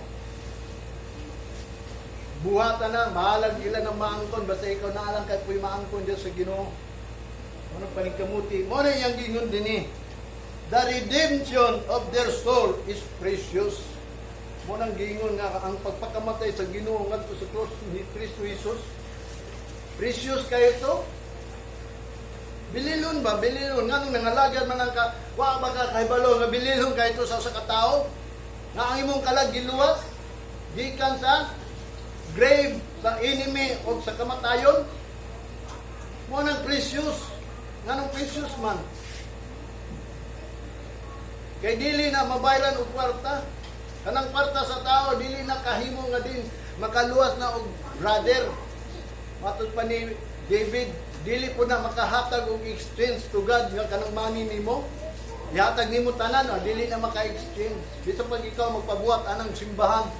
S1: Buhatan na, bahalag ila ng maangkon, basta ikaw na lang kay puy maangkon diyan sa Ginoo. Ano paningkamuti? Mao na iyang gingon dinhi. The redemption of their soul is precious. Mao nang giingon nga ang pagpakamatay sa Ginoo ngadto sa cross ni Kristo Jesus, precious kayo to. Bililon ba? Bililon. Nganong nangalagad man ang ka, wa ba ka kahibalo nga bililon kayo to sa usa ka tawo? Nga ang imong kalag giluwas gikan sa grave, sa enemy o sa kamatayon. Mao nang precious. Nganong precious man? Kay dili na mabayran og kwarta. Kanang kwarta sa tao dili na kahimo nga din makaluwas na og brother. Matod pa ni David, dili po na makahatag og exchange to God nga kanang money nimo. Ihatag nimo tanan, oh, dili na maka-exchange. Bisan pag ikaw magpabuhat anang simbahan,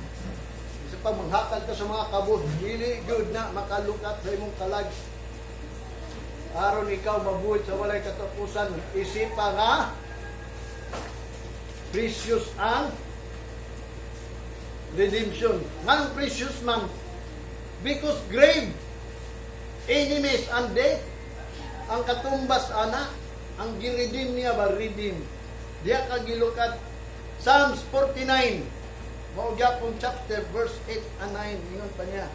S1: bisan pag manghatag ka sa mga kabos, dili gyud na makalukat sa imong kalag. Aron ikaw mabuhi sa walay katapusan, isipa nga precious ang redemption. Nganong precious man? Because grave, enemies and death, ang katumbas ana, ang giredeem niya ba, redeem. Diya ka gilukat. Psalms 49, mao gyapon chapter, verse 8 and 9, ingon pa niya.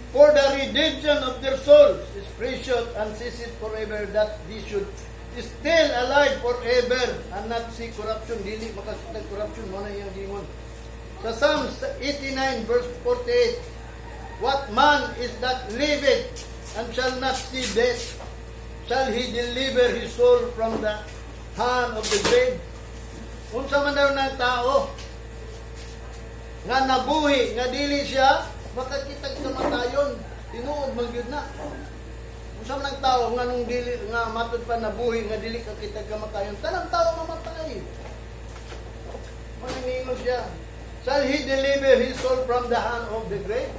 S1: For the redemption of their souls is precious and ceaseth forever, that they should still alive forever and not see corruption. Dili makakita corruption, mao na iyang gingon. Sa Psalms 89 verse 48, "What man is that liveth and shall not see death? Shall he deliver his soul from the hand of the grave?" Unsa man daw ng tao nga nabuhi nga dili siya makakita kamatayon? Tinuod man gyud na. Unsa man ang tao nga nung dili nga matud pa nabuhi nga dili ka kita kamatayon? Tanang tao mamatay. Mangingon siya. "Shall he deliver his soul from the hand of the grave?"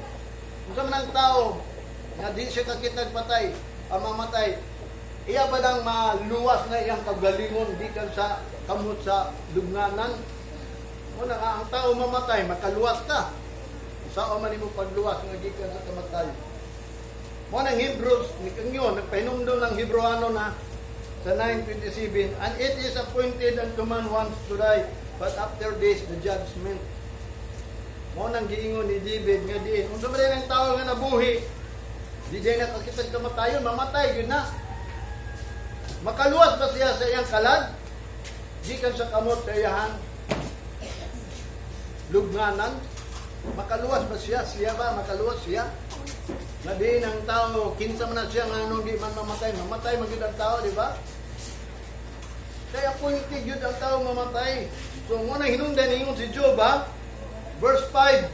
S1: Unsa man ang tao nga di siya kakitag patay, ang mamatay, iya ba nang maluwas na iyang kagalingon gikan sa kamot sa lubnganan? Una nga ang tao mamatay, makaluwas ka. Sao man nimo pagluwas nga gikan sa kamatay? Mao nang Hebrews, ni kangyo, nagpahinumdom ng Hebreano na sa 9:27, "And it is appointed unto man once to die, but after this, the judgment." Mao nang giingon ni David nga diin, unsa man ang tao nga nabuhi, di diay nakakitag kamatayon, mamatay gyud na. Makaluwas ba siya sa iyang kalag gikan sa kamot sa iyang lubnganan? Makaluwas ba siya? Siya ba? Makaluwas siya? Nga diin ang tao, kinsa man na siya nga nung di man mamatay, mamatay man gyud ang tao, di ba? Kaya appointed gyud ang tao mamatay. So, mao na hinungdan ingon si Job, ha? Verse 5.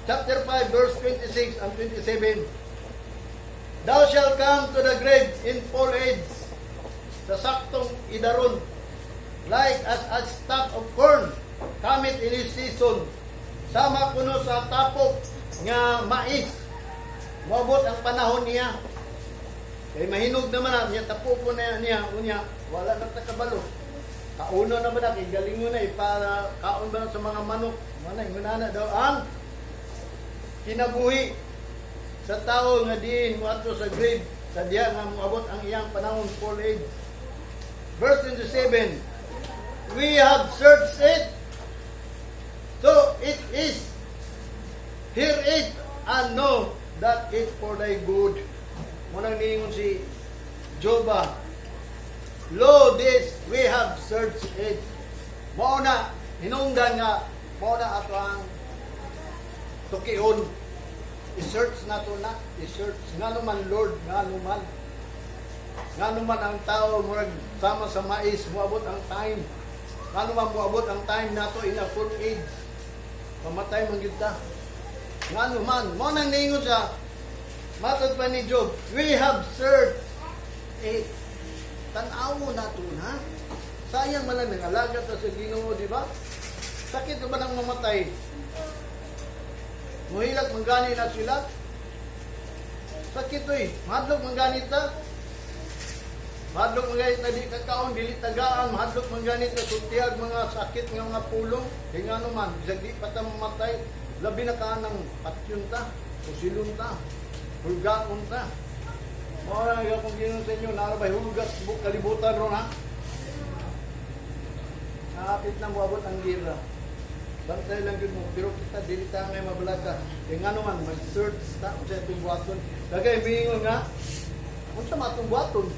S1: Chapter 5, verse 26 and 27. "Thou shalt come to the grave in full age," sa saktong idaron, "like as a stalk of corn cometh in his season." Sama kuno sa tapok nga mais. Moabot ang panahon niya. Kay mahinog naman na, niya tapoko na niya, unya, wala na ta kabalo. Kauno naman na, kay galingon na, para kaon ba na sa mga manok. Mana, ingunana daw ang kinabuhi sa tao nga diin moadto sa grave sa diya nga moabot ang iyang panahon, full age. Verse 27, "We have searched it, so it is. Hear it and know that it for thy good." Munang niingon si Job ba, "Lo, this we have searched it." Mao na, hinungdan nga, mao na ato ang tukion. I-search na to na. I-search. Nga naman, Lord, nga naman. Nga naman ang tao, murag sama sa mais, muabot ang time. Nga naman muabot ang time nato in a full age. Mamatay man gyud ta. Nga naman, mao nang niingon sa matod pa ni Job, "We have searched it." Tan-aw na to na. Sayang man lang nangalaga ta sa Ginoo, di ba? Sakit ba nang mamatay? Muhilak man gani na sila. Sakit oy, madlok man gani ta. Mahadlok man ganit na di kakaon, dili tagaan, mahadlok man ganit na sultihag mga sakit nga mga pulong. Kaya nga naman, bisag di pa ta mamatay, labi na ka ng patyon ta, pusilon ta, hulgaon ta. Mao na akong ginon sa inyo, naa bay hulgas buk kalibutan ron, ha. Naapit na moabot ang gira. Bantay lang yun mo, pero kita dili ta ngay mabalaka. Kaya nga naman, mag-search ta unsa itong buhaton. Dagay miingon nga, unsa man atong buhaton?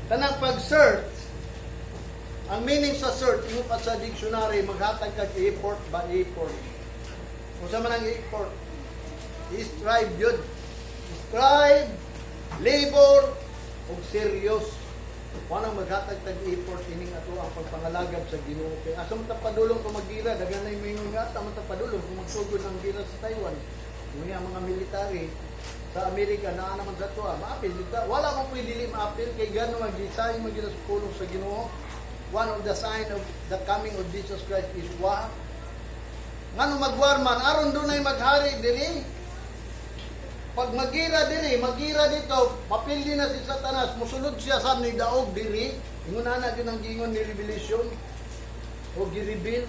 S1: Kanang pag-search, ang meaning sa search, ingon pa sa dictionary, maghatag kag effort ba, effort. Unsa man ang effort? I-strive yun. Strive, labor, ug serious. Wanang maghatag tag effort ining ato ang pagpangalagad sa Ginoo. Kay asa man ta padulong kung maggira, daghan na moingon nga asa man ta padulong kung magsugod ang gira sa Taiwan. Ngunya ang mga military sa Amerika naa naman sa tuwa, maapil dito. Wala man pwede dili maapil kay gano mag-design magyud sa pulong sa Ginoo. One of the sign of the coming of Jesus Christ is war. Ngano magwar man aron dunay maghari diri? Pag magira diri, magira dito, mapildi na si Satanas, musulod siya sa nidaog diri. Ingon na gyud ang giingon ni Revelation o gi-reveal.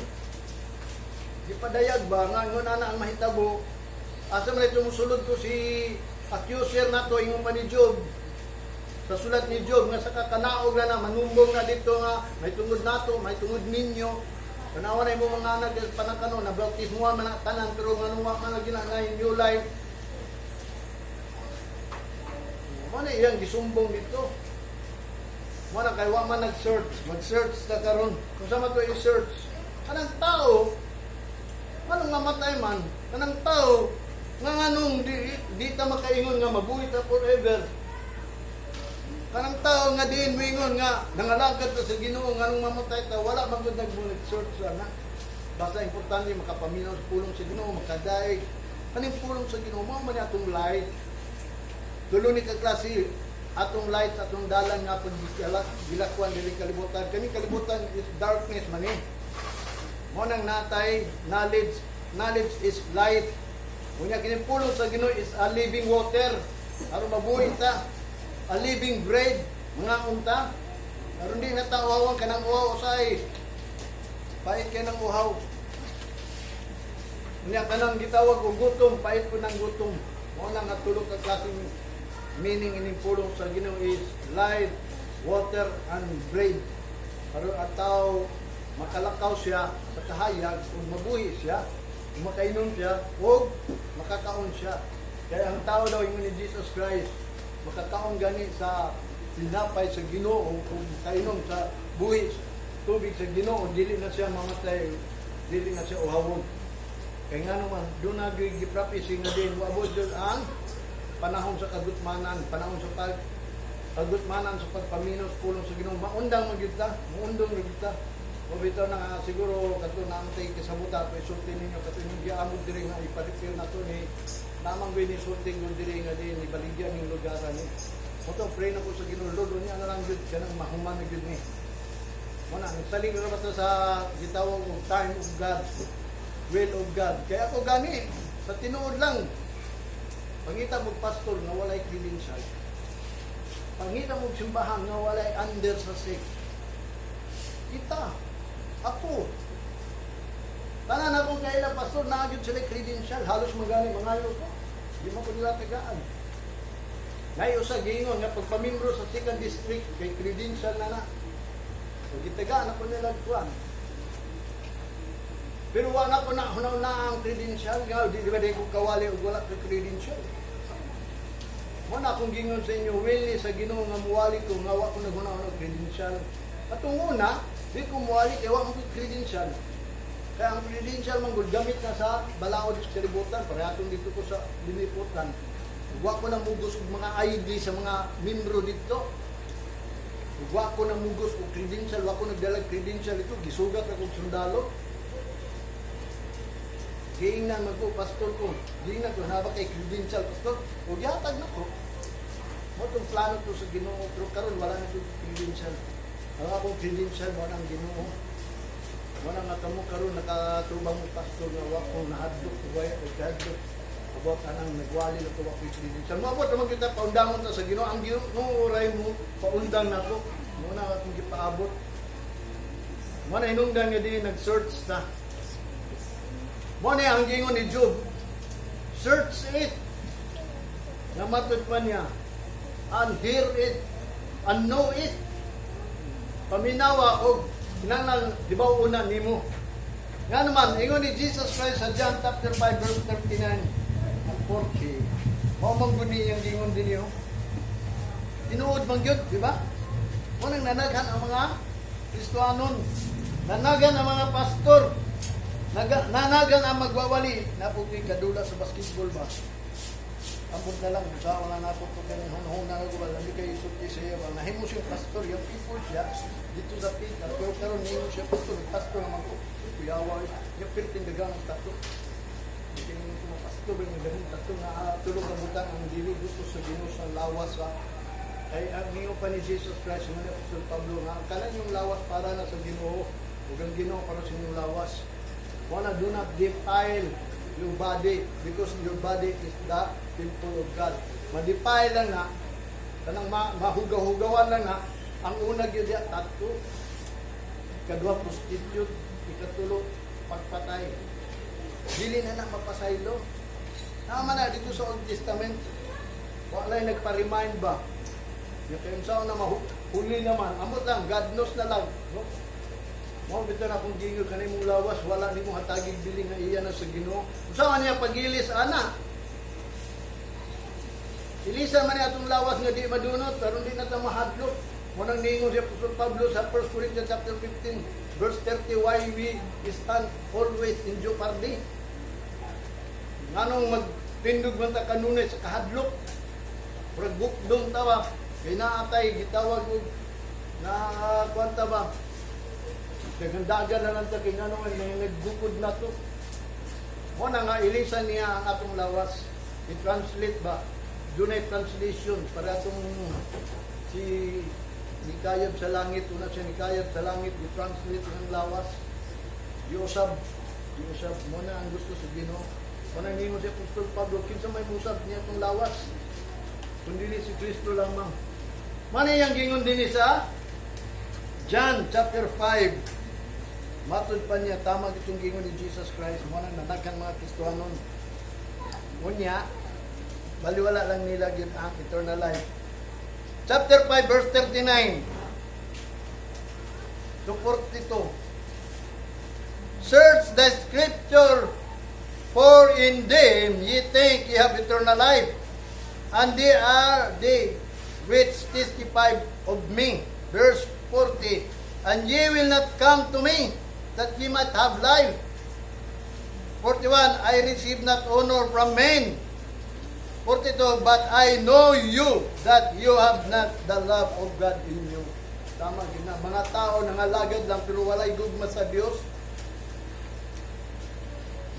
S1: Gipadayag ba nga ingon na ang mahitabo? Asa man ito musulod ko si accuser nato, ingon pa ni Job sa sulat ni Job nga sa kakanaog na na manumbong na dito nga may tungod nato, may tungod ninyo. Tanawa na imo mga anak panakano na bautismuhan man na tanan, pero ngano wa man na gina nga new life. Mo na iyang gisumbong dito. Mo na kay wa man nag-search, mag-search ta karon. Kung sa man to i-search, kanang tao nganong mamatay man, kanang tao nga nganong di ta makaingon nga mabuhi ta forever. Kanang tao nga diin moingon nga nangalagad ta sa Ginoo, nganong mamatay ta, wala man gud nag-search ana. Basta importante makapaminaw sa pulong sa Ginoo, makadaig. Kaning pulong sa Ginoo mao man ni atong light. Tulo ni ka klase atong light, atong dalan nga pag gilakwan diri kalibutan. Kani kalibutan is darkness man eh. Mo nang natay knowledge, knowledge is light. Unya kini pulong sa Ginoo is a living water. Aron mabuhi ta. A living bread, mga unta. Aron di na ta uhawan kanang uhaw usay. Pait kay ng uhaw. Unya kanang gitawag og gutom, pait po ng gutom. Mo nang nga tulo ka klaseng meaning ining pulong sa Ginoo is light, water, and bread. Aron ang tao makalakaw siya sa kahayag ug mabuhi siya, ug makainom siya, ug makakaon siya. Kaya ang tao daw, ingon ni Jesus Christ, makakaon gani sa tinapay sa Ginoo ug makainom sa buhi tubig sa Ginoo, dili na siya mamatay, dili na siya uhawon. Kaya nga naman, doon na giprophesy nga din, moabot doon ang panahon sa kagutmanan, panahon sa kagutmanan sa pagpaminaw sa pulong sa Ginoo. Maundang magyud ta, maundong magyud ta. O bitaw na nga siguro kadto na tay kasabuta ko isulti ninyo kato inyong giamot diri nga ipa-repair na to ni tamang gawin ni sulti ko diri nga din ibaligyan ning lugaran ni. Mo pray na ko sa Ginoo, Lord, unya na lang gyud kanang mahuman na gyud ni. Mo na nagsalig ra ba to sa gitawag og time of God, will of God. Kaya ako gani sa tinuod lang, pangita mo pastor nga walay credential. Pangita mo simbahan nga walay under sa sect. Kita, ako, tanan akong kaila pastor naa gyud sila credential, halos magani mangayo ko. Di mo ko nila tagaan. Nay usa giingon nga pagpamimbro sa second district kay credential na na. So gitagaan ako nila kuan. Pero wala ko na hunaw na ang credential nga di ba di ko kawali og wala ko credential. Mo na akong gingon sa inyo, willing sa Ginoo nga muwali ko nga wa ko naghunaw og credential. Atong una, di ko muwali kay wa mo ko'y credential. Kaya ang credential man gud gamit na sa balaod sa kalibutan, parehatong dito ko sa limiputan. Wa ko na mugos og mga ID sa mga membro dito. Wa ko na mugos og credential, wa ko nagdalag credential ito, gisugat ako og sundalo. Giingnan man ko, pastor ko. Giingnan ko, naa ba kay credential, pastor? O gihatag na ko. Mo tong plano to sa Ginoo, pero karon wala na ko credential. Ang akong credential mo ang Ginoo. Wala nga kamo karon nakatubang mo pastor nga wa ko nahadlok, way ko kahadlok. About anang nagwali na ko ako credential. Moabot naman kita, paundangon ta sa Ginoo. Ang Ginoo ray mo paundang nako. Mo na akong gipaabot. Mo na hinungdan nga di nag-search ta. Mo na ang gingon ni Job. "Search it." Nga matud pa niya. "And hear it. And know it." Paminawa og kinahanglan hibaw-una nimo. Nga naman, ingon ni Jesus Christ sa John chapter 5 verse 39 and 40. Mao man gud ni iyang gingon din niyo. Tinuod man gyud, di ba? Mo nang nanaghan ang mga Kristohanon. Nanagan ang mga pastor. Nanagan ang magwawali. Naputi kadula sa basketball ba? Ambot na lang, sa wala na po ito kanang hunahuna ko ba, lami kayo isulti sa iya ba, nahimo siya pastor, yung people siya, dito sa Pita, pero karon nahimo siya pastor, pastor naman ko, kuyawa, yung pirting dagang ang tattoo. Hindi ko pastor, yung dagang tattoo, nga tulog ang butang ang dili gusto sa Ginoo sa lawas sa kay ang niyo pa ni Jesus Christ, ni Apostol Pablo, nga ang kanan yung lawas para na sa Ginoo, ug ang Ginoo para sa inyong lawas. Wala, do not defile your body because your body is the temple of God. Ma-defile lang na, kanang mahugaw-hugawan lang na, ang una gyud diya, tattoo. Ikadua, prostitute. Ikatulo, pagpatay. Dili na na mapasaylo. Tama na dito sa Old Testament. Wala nagpa-remind ba? Yung kayong saan na mahuli naman. Amot lang, God knows na lang. No? Mo bitaw na kung gingon kanay mong lawas, wala nimo hatagig bili nga iya na sa Ginoo. Unsa man niya pagilis ana? Ilisa man niya atong lawas nga di madunot aron di na ta mahadlok. Mo nang niingon si Apostol Pablo sa 1 Corinthians chapter 15 verse 30, why we stand always in jeopardy. Nganong magtindog man ta kanunay sa kahadlok? Murag bukdong ta ba? Kay naatay gitawag og na kwanta ba? Dagandagan na lang ta kay ngano man may nagbukod na to. Mo na nga ilisan niya ang atong lawas. I-translate ba? Dunay translation para atong si nikayab sa langit, una siya nikayab sa langit, i-translate ng lawas. Giusab, giusab mo na ang gusto sa Ginoo. Mo na ningon si Apostol Pablo, kinsa may musab niya itong lawas? Kundi si Kristo lamang. Mano yang gingon din sa John chapter 5. Matud pa niya, tama itong gingon ni Jesus Christ. Mo na nanaghan mga Kristohanon. Unya, baliwala lang nila gyud ang eternal life. Chapter 5 verse 39 to 42. "Search the scripture, for in them ye think ye have eternal life, and they are they which testify of me." Verse 40. "And ye will not come to me, that ye might have life." 41. "I receive not honor from men." 42. "But I know you, that you have not the love of God in you." Tama, gina. Mga tao nangalagad lang pero walay gugma sa Dios.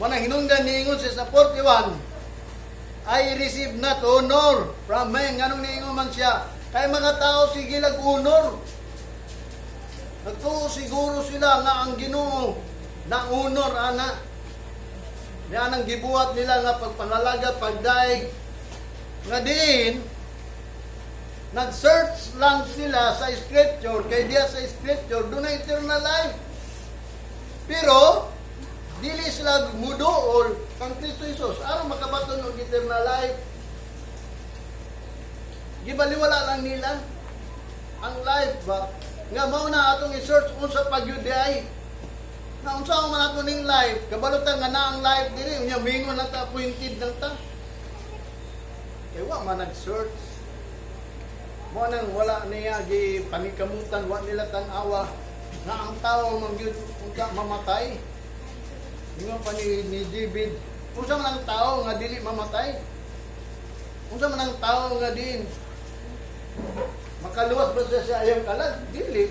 S1: Manang hinungdan niingon siya sa 41, "I receive not honor from men." Nganong niingon man siya? Kay mga tao sige lag honor. Nagtuo siguro sila nga ang Ginoo na honor ana. Yan ang gibuhat nila nga pagpangalaga, pagdaig. Nga diin, nag-search lang sila sa scripture, kay diya sa scripture, doon na eternal life. Pero, dili sila muduol kang Kristo Jesus aron makabaton og eternal life. Gibaliwala lang nila ang life ba nga mao na atong i-search unsa pagyud di ay na unsa man ato ning life, kabalutan nga na ang life diri. Unya mingon lang ta, appointed lang ta, kay wa man nag-search. Mo nang wala niya gi panikamutan, wa nila tan-awa nga ang tao man gyud unta mamatay. Ingon pa ni David, unsa man ang tao nga dili mamatay? Unsa man ang tao nga din makaluwas ba siya sa iyang kalag? Dili.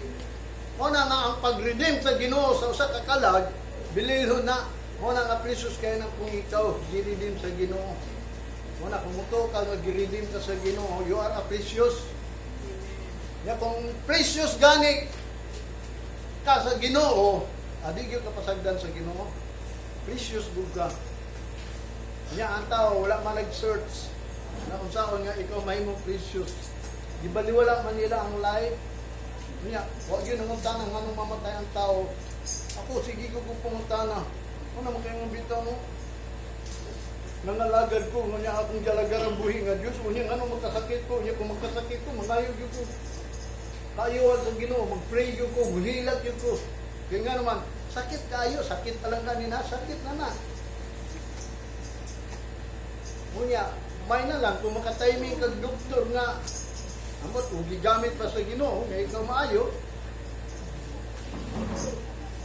S1: Mo na nga ang pag-redeem sa Ginoo sa usa ka kalag, bililhon na. Mo na nga precious kay na kung ikaw gi-redeem sa Ginoo. Mo na kung mutuo ka nga gi-redeem ka sa Ginoo, you are a precious. Ya kung precious gani ka sa Ginoo, adi gyud ka pasagdan sa Ginoo. Precious gud ka. Nya ang tao wala man nag-search na unsaon nga ikaw mahimong precious. Gibaliwala man nila ang life. Nya, wa gyud nangutana nganong mamatay ang tao. Ako sige ko kung pangutana. Ano man kayong bitaw mo? Nangalagad ko, ngunya akong gialagaran buhi nga Diyos, unya ngano magkasakit ko, unya kung magkasakit ko, mangayo gyud ko. Kaayohan sa Ginoo, mag-pray gyud ko, muhilak gyud ko. Kaya nga naman, sakit kayo, sakit pa lang kanina, sakit na na. Unya, may na lang, kung makatiming kag doktor nga, amot, ug gigamit pa sa Ginoo, nga ikaw maayo.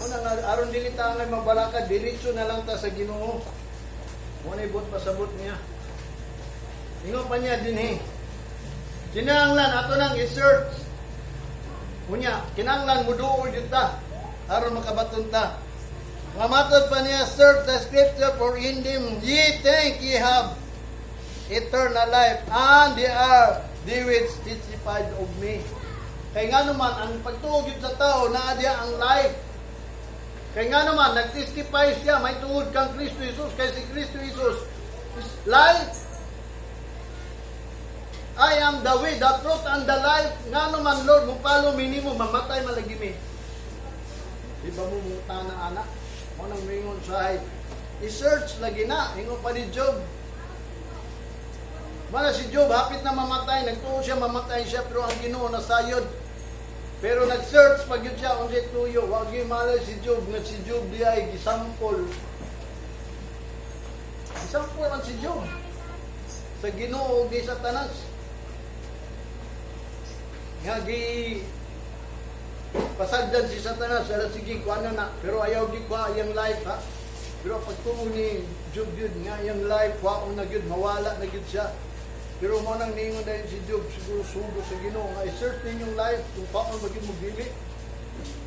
S1: Una nga, aron dili ta nga mabalaka, diretso na lang ta sa Ginoo. Mo na ibot pasabot niya. Ingon pa niya dinhi. Kinahanglan ato nang i-search. Unya, kinahanglan muduol jud ta aron makabaton ta. Nga matod pa niya, "Search the scripture, for in them ye think ye have eternal life, and they are they which testified of me." Kay nga naman, ang pagtuo gyud sa tao, naa diya ang life. Kay nga naman, nag-testify siya, may tungod kang Kristo Jesus, kay si Kristo Jesus is life. "I am the way, the truth, and the life. Nga naman, Lord, mo follow mi nimo, mamatay malagi mi." Di ba mo mutana anak? Mo nang mingon sa i-search lagi na, ingon pa ni Job. Mana si Job, hapit na mamatay, nagtuo siya, mamatay siya, pero ang Ginoo nasayod. Pero nag-search pag yun siya, unsay tuyo, wag yung malay si Job, nga si Job di ay gisampol. Gisampol man si Job sa Ginoo ug ni Satanas. Nga gi pasagdan si Satanas, ala sige, kuha na na. Pero ayaw gi kuha iyang life ha. Pero pagtuo ni Job yun, nga iyang life, kuhaon na gyud, mawala na gyud siya. Pero mo nang ningon dahil si Job, siguro sugo sa Ginoo nga i-search ninyong life kung paano maging mo dili.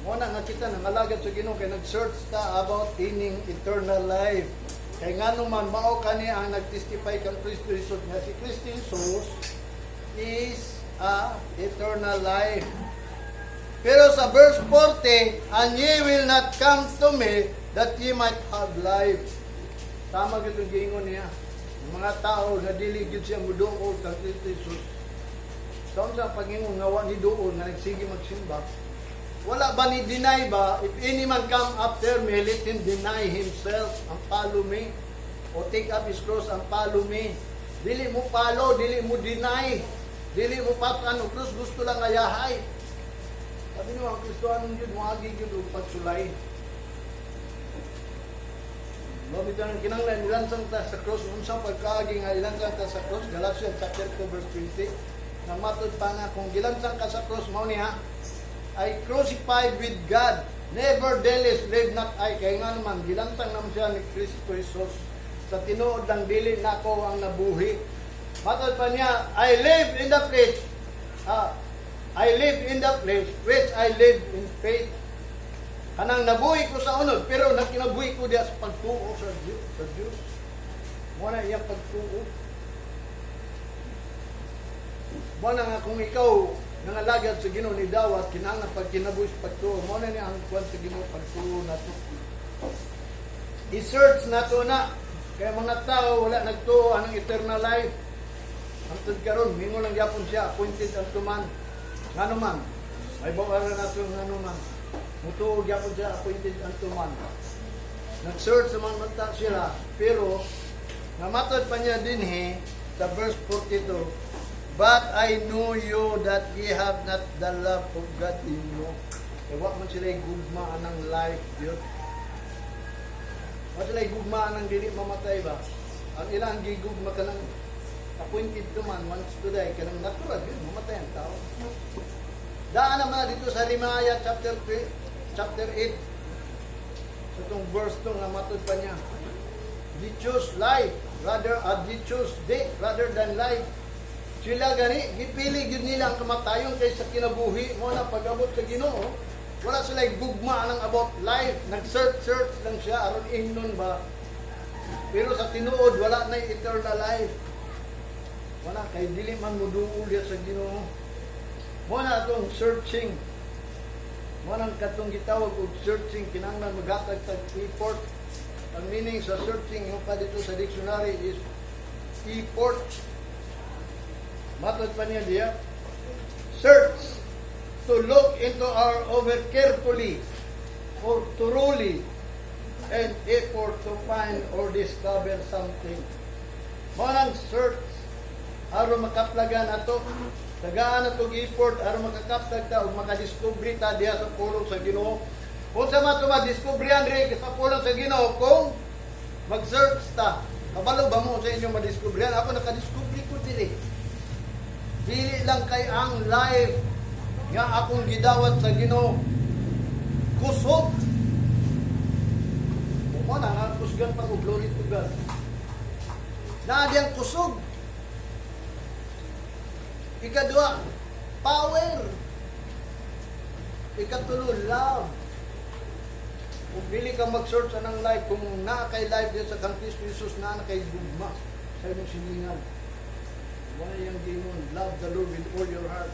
S1: Mo na nga kita nangalagad sa Ginoo kay nag-search ta about ining eternal life. Kay ngano man mao kani ang nag-testify kang Kristo Jesus nga si Kristo Jesus is a eternal life. Pero sa verse 40, "And ye will not come to me that ye might have life." Tama gyud ang giingon niya. Ang mga tao nga dili gyud siya muduol kang Kristo Jesus. Sa unsa pag-ingon nga wa ni duol nga nagsige magsimba, wala ba ni deny ba, "If any man come after me, let him deny himself and follow me." O take up his cross and follow me. Dili mo follow, dili mo deny. Dili mo patan og cross, gusto lang ayahay. Sabi niyo, ang Kristohanon yun, moagi yun og pagsulay. No, bitaw nang kinahanglan ilansang ta sa cross, unsa pagkaagi nga ilansang ta sa cross? Galatians chapter 2 verse 20. Nang matod pa nga kung gilansang ka sa cross mao niya, "I crucified with God. Nevertheless live not I." Kaya nga naman, gilansang naman siya ni Kristo Jesus. Sa tinuod lang dili nako ang nabuhi. Matod pa niya, "I live in the flesh. I live in the flesh, which I live in faith." Kanang nabuhi ko sa unod, pero nagkinabuhi ko diya sa pagtuo sa Diyos. Sa Diyos. Mo na iyang pagtuo. Mo na nga kung ikaw nangalagad sa Ginoo ni dawat kinahanglan pag kinabuhi sa pagtuo. Mo na niya ang kuan sa Ginoo, pagtuo nato. I-search nato na. Kaya mga tao wala nagtuo anang eternal life. Hangtod karon mingon lang gyapon siya appointed unto man. Ngano man? May bawa na nato ngano man. Mutuo gyapon siya appointed unto man. Nag-search sa mga mata sila, pero namatod pa niya dinhi sa verse 42, "But I know you that ye have not the love of God in you." E wa man sila gugma anang life yun. Wa sila gugma anang dili mamatay ba? Ang ilang gigugma kanang appointed to man once to die, kanang natural yun, mamatay ang tao. Daan naman na dito sa Jeremiah chapter 3, chapter 8. Sa itong verse 2 nga matod pa niya. They choose life rather they choose death rather than life. Sila gani gipili gyud nila ang kamatayon kaysa kinabuhi mo na pag-abot sa Ginoo. Wala sila gugma ang about life. Nag-search search lang siya aron ingnon ba. Pero sa tinuod wala na eternal life. Wala kay dili man moduol diya sa Ginoo. Mo na atong searching. Mo nang katong gitawag og searching, kinahanglan maghatag tag effort. Ang meaning sa searching yung pa dito sa dictionary is effort. Matod pa niya diya. Search, to look into or over carefully or thoroughly and effort to find or discover something. Mao nang search aron makaplagan ato. Tagaan ato effort aron makakaplag ta ug makadiskubre ta diha sa pulong sa Ginoo. Unsa man ito madiskubrihan rin sa pulong sa Ginoo kung mag-search ta? Kabalo ba mo sa inyong madiskubrihan? Ako, nakadiskubre ko diri. Dili lang kay ang life nga akong gidawat sa Ginoo kusog. Mo na nga kusgan pa ko, glory to God. Naa diyang kusog. Ikadua, power. Ikatulo, love. Kung dili ka mag-search anang life, kung naa kay life diyan sa kang Kristo Jesus, naa na kay gugma sa imong siningan. Wala yung gingon, love the Lord with all your heart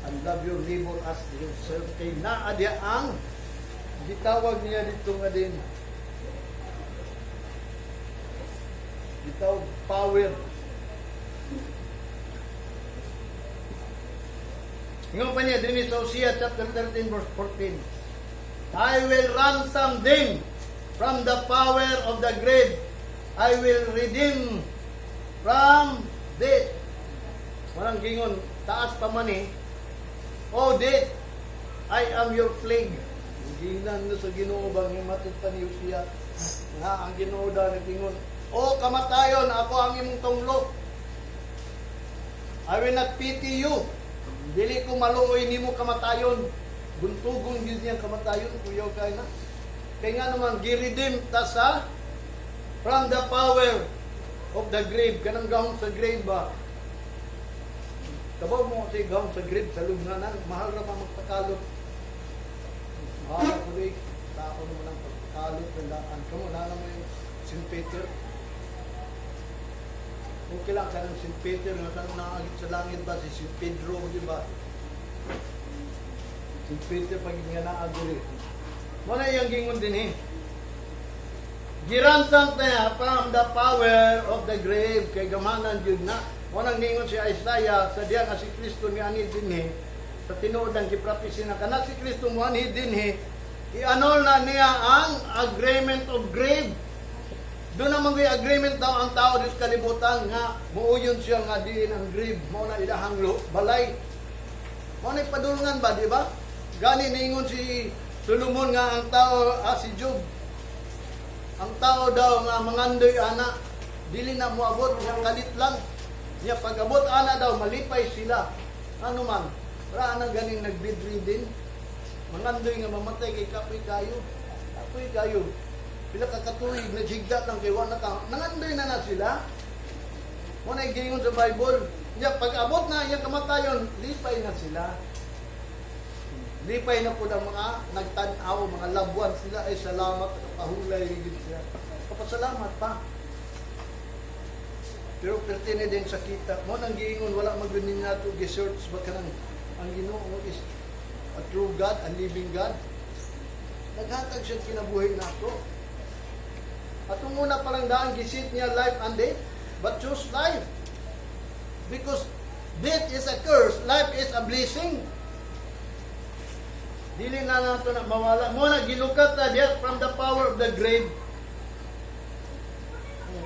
S1: and love your neighbor as yourself. Kay naa diya ang gitawag niya dito nga din. Gitawag power. Ingon pa niya din sa Hosea chapter 13 verse 14. "I will ransom them from the power of the grave. I will redeem from death." Walang gingon, taas pa man eh. "Oh death, I am your plague." Ginan na sa Ginoo bang himatod pa ni Hosea nga ang Ginoo daw nagingon, "O kamatayon, ako ang imong tunglo. I will not pity you." Dili ko maluoy nimo, kamatayon. Buntugon gyud niyang kamatayon, kuyaw kay na. Kay nga naman gi-redeem ta sa from the power of the grave, kanang gahom sa grave ba. Kabaw mo sa gahom sa grave sa lubnganan, mahal ra pa magpakalot. Mahal ko di tao naman ang pagpakalot ng daan. Kamo na mo yung St. Peter. Okay lang kanang St. Peter nga kanang naagit sa langit ba, si St. Pedro, di ba? St. Peter pag nga naag diri. Mo na iyang gingon din eh. Gi-ransom niya from the power of the grave, kay gamanan jud na. Mo nang ningon si Isaiah sa diya nga si Kristo ni ani dinhi, sa tinuod ang gipropesy na kana si Kristo mo ani dinhi, i-annul na niya ang agreement of grave. Doon naman may agreement daw ang tao sa kalibutan nga muuyon siya nga diin ang grave, mao na ilahang balay. Mao na padulngan ba, di ba? Gani ningon si Solomon nga ang tao, si Job, ang tao daw nga mangandoy ana, dili na moabot, nga kalit lang. Niya pag-abot ana daw, malipay sila. Ano man, wala na ganing nag-bedridden. Mangandoy nga mamatay kay kapoy kayo. Kapoy kayo. Pila ka katuig, naghigda lang kay wala ka. Nangandoy na na sila. Mo na gingon sa Bible. Niya pag abot na iyang kamatayon, lipay na sila. Lipay na po ng mga nagtan-aw, mga labuan sila, ay salamat, kapahulay rin siya. Kapasalamat pa. Pero pertine din sa kita. Mo nang giingon, wala maganin nato gi-search ba kanang ang Ginoo is a true God, a living God. Naghatag siya kinabuhi nato. Atong una pa lang daan, gisit niya life and death, but choose life. Because death is a curse, life is a blessing. Dili na nato na mawala. Mo na gilukat na diya from the power of the grave.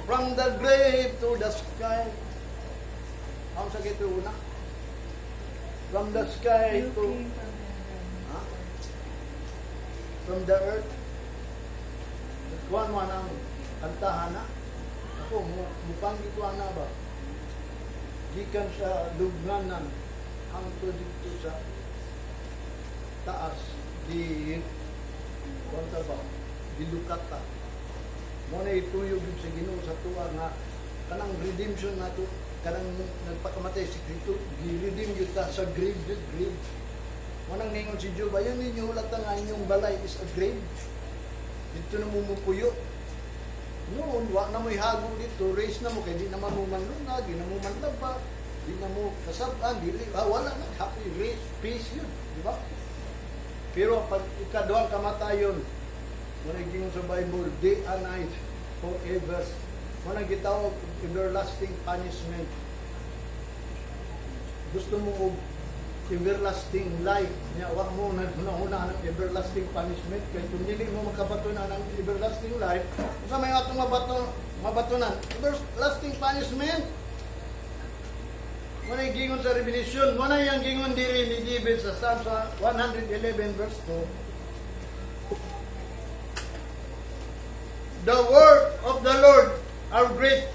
S1: From the grave to the sky. Ang sakit una. From the sky
S2: You
S1: to
S2: came from heaven.
S1: Ha? From the earth. Kuan mo ang kantahan na. Ako, mupanggi ko ana ba? Gikan sa lubnganan hangtod dito sa taas, di kuan ta ba, gilukat ta. Mo na ituyog yun sa Ginoo sa tuwa nga kanang redemption nato, kanang nagpakamatay si Kristo, gi-redeem gyud ta sa grave gyud, grave. Mo nang ningon si Job, "Ayon ninyo hulata nga inyong balay is a grave. Dito na mo mupuyo." Noon, wa na mo'y hago dito, raise na mo, kay di naman mo manlunga, di na mo manlaba, di na mo kasab-an, dili, wala na, happy race, peace yun, di ba? Pero pag ikaduhang kamatayon, Mao gingon sa Bible, day and night, forever. Mao nang gitawag everlasting punishment. Gusto mo og everlasting life nya wa mo naghuna-huna ng everlasting punishment, kay kung dili mo makabatunan ang everlasting life, unsa may atong mabatunan? Everlasting punishment. Mao na gingon sa Revelation, mao na yang gingon diri ni David sa Psalm sa 111 verse 2. "The work of the Lord are great,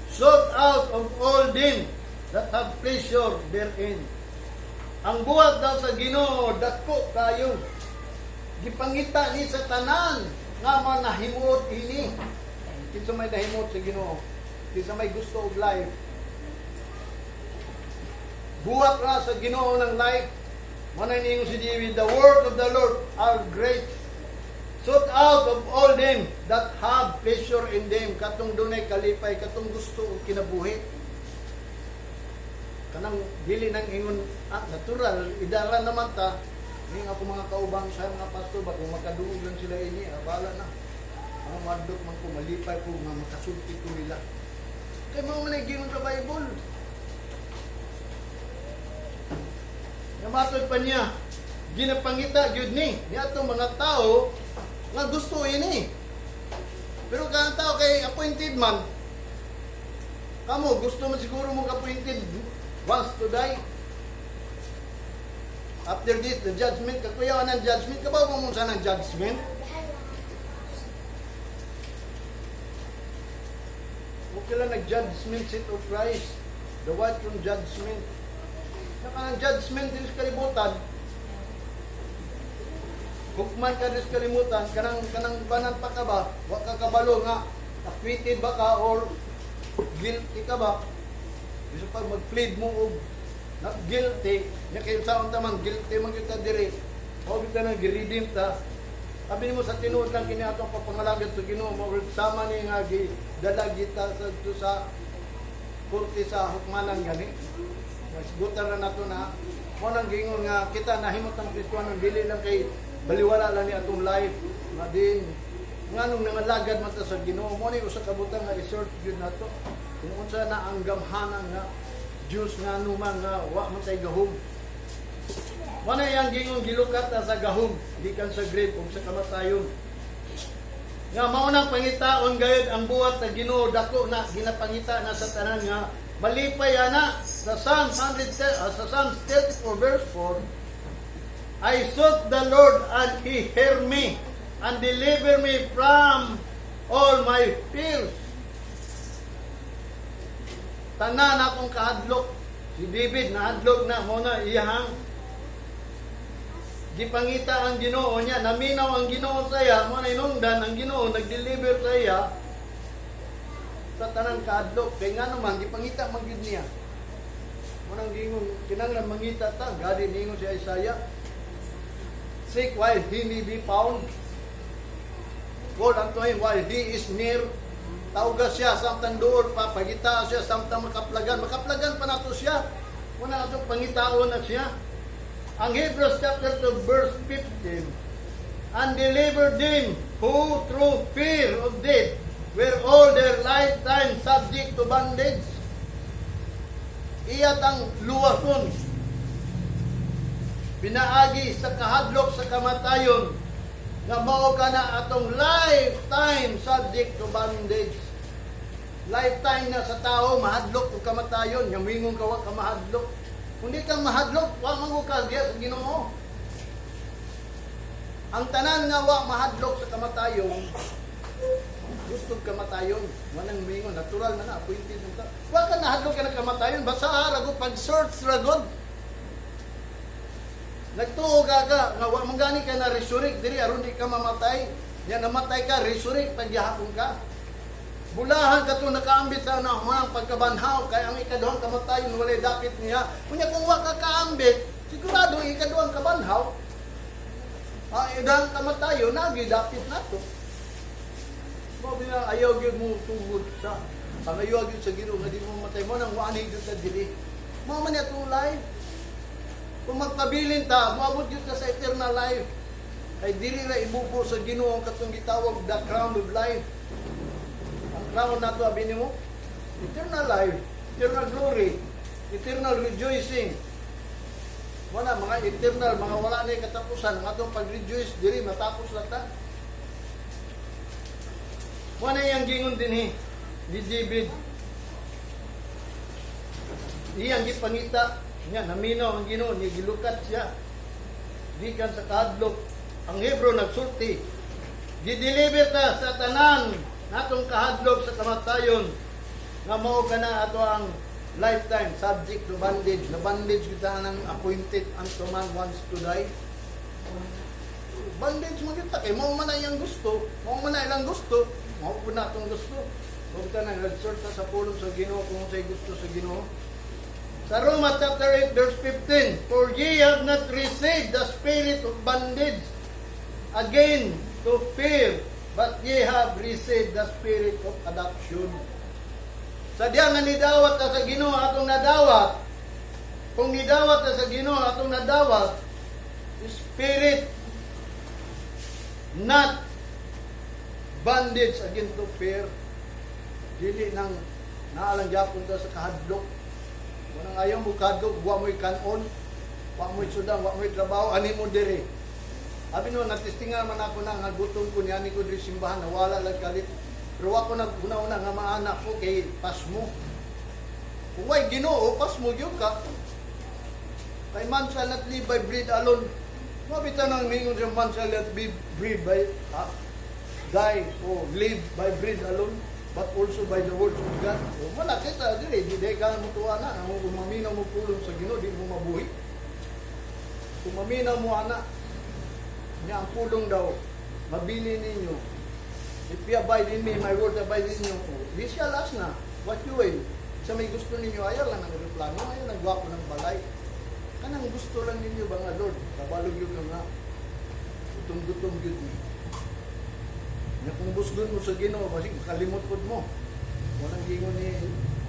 S1: sought out of all them that have pleasure therein." Ang buhat daw sa Ginoo dako kayo. Gipangita ni sa tanan nga mga nahimuot ini. Kinsa may nahimuot sa Ginoo? Kinsa may gusto og life? Buhat ra sa Ginoo ng life. Mao na ningon si David, "The work of the Lord are great, sought out of all them that have pleasure in them." Katong dunay kalipay, katong gusto og kinabuhi. Kanang dili nang ingon, ah, natural, idara naman ta. Ning ako mga kauban sa mga pastor ba, kung makaduog lang sila ini, ah, bahala na. Ang madlok man ko, malipay ko nga makasulti ko nila. Kay mao man ay gingon sa Bible. Nga matod pa niya, ginapangita gyud ni atong mga tao nga gusto ini. Pero kanang tao kay appointed man. Kamo, gusto mo siguro mo appointed once to die. After this, the judgment, kakuyawan ng judgment, kabaw mo mo sa ng judgment? Okay lang nag-judgment seat of Christ. The white throne judgment. Naka ang judgment din sa kalibutan. Hukman ka din sa kalimutan, kanang banan pa ka ba, wa ka kabalo nga acquitted ba ka or guilty ka ba? Bisan pag mag-plead mo og not guilty, nya kay sa unta man guilty man gyud ta diri. O bitaw nang gi-redeem ta. Abi nimo sa tinuod lang kini atong papangalagad sa Ginoo mo, sama ni nga gidala kita sa korte sa hukmanan gani. Masgutan ra nato na mo nang gingon nga kita nahimot ang Kristohanon, dili lang kay baliwala lang ni atong life nga din nganong nangalagad man ta sa Ginoo. Mo ni usa ka butang nga i-search gyud nato kung unsa na ang gamhanan nga Dios, nga man nga wa man tay gahom. Mo na yang gingon, gilukat ta sa gahom gikan sa grave ug sa kamatayon. Nga mao nang pangitaon gayud ang buhat sa Ginoo dako na, ginapangita na sa tanan nga malipay ana sa Psalm 100, sa Psalms 34 verse 4: "I sought the Lord and He heard me and delivered me from all my fears." Tanan akong kahadlok. Si David nahadlok na, mo na iyahang gipangita ang Ginoo niya, naminaw ang Ginoo sa iya, mo na inungdan ang Ginoo, nag-deliver sa iya sa tanang kahadlok. Kay nga naman gipangita man gyud niya. Mo nang gingon kinahanglan mangita ta, gadi ningon si Isaiah, "Seek while he may be found. Call unto him while he is near." Tawga siya samtang duol pa, pangita siya samtang makaplagan. Makaplagan pa nato siya. Muna atong pangitaon na siya. Ang Hebrews chapter 2 verse 15: "And deliver them who through fear of death were all their lifetime subject to bondage." Iya tang luwason pinaagi sa kahadlok sa kamatayon nga mao ka na atong lifetime subject to bondage. Lifetime na sa tao mahadlok og kamatayon, nga mingon ka wa ka mahadlok. Kung di ka mahadlok, wa man ka diya sa Ginoo. Ang tanan nga wa mahadlok sa kamatayon, gusto kamatayon, manang mingon, natural na na, appointed na ta. Wa ka nahadlok ka ng kamatayon, basta rago pag search ragod. Nagtuo ka ka, nga wa man gani ka na resurrect diri aron di ka mamatay. Nya namatay ka, resurrect pagyahapon ka. Bulahan ka to nakaambit sa na pagkabanhaw kay ang ikaduhang kamatayon walay dapit niya. Unya kung wa ka kaambit, sigurado ang ikaduhang kabanhaw. Ah, ikaduhang kamatayon nagi dapit nato. Mao bina ayaw gyud mo tugod sa pangayo gyud sa Ginoo nga di mo matay mo nang wani gyud ka diri. Mao man atong life. Kung magpabilin ta, moabot gyud ka sa eternal life. Kay dili ra ibubo sa Ginoo katong gitawag the crown of life. Ang crown nato, abi nimo, eternal life, eternal glory, eternal rejoicing. Wala mga eternal, mga wala na katapusan. Ang atong pag-rejoice diri matapos lang ta. Wala iyang gingon dinhi ni David. Iyang gipangita niya, naminaw ang Ginoo, ni gilukat siya gikan sa kahadlok. Ang Hebrew nagsulti, gideliver ta sa tanan natong kahadlok sa kamatayon nga mao kana ato ang lifetime subject to bondage. Na bondage kita ng appointed unto man once to die. Bondage mo kita kay mao man na iyang gusto, mao man na ilang gusto, mao po na atong gusto. Huwag ka na nag-search sa pulong sa Ginoo kung unsay gusto sa Ginoo. Sa Roma chapter 8 verse 15, "For ye have not received the spirit of bondage again to fear, but ye have received the spirit of adoption." Sa diya nga nidawat ta sa Ginoo atong nadawat, kung nidawat ta sa Ginoo atong nadawat, spirit not bondage again to fear. Dili nang naalang gyapon ta sa kahadlok. Walang ayaw mo kahadlok, wa mo'y kanon, wa mo'y sudang, wa mo'y trabaho, ani mo diri. Abi no, natestingan man ako na nga gutom ko niya ko diri simbahan, nawala lang kalit. Pero ako nag una-una nga maanak ko kay pasmo. Kung way Ginoo, pasmo gyud ka. Kay man shall not live by bread alone. Mabita nang mingon siya, man shall not be bread by die or live by bread alone, but also by the words of God. O, wala kita dili, di di ka mo tuwa na. Ang kung maminaw mo pulong sa Ginoo, di mo mabuhi. Kung maminaw mo ana, niya ang pulong daw, mabili ninyo. If you abide in me, my word abide in you, oh, ye shall ask na what you will. Sa may gusto ninyo, ayaw lang ng eroplano, ayaw lang gwapo ng balay. Kanang gusto lang ninyo ba nga, Lord, kabalog yun ka nga. Gutom-gutom yun ni. Nya kung busgon mo sa Ginoo, basig makalimot pod mo. Walang gingon ni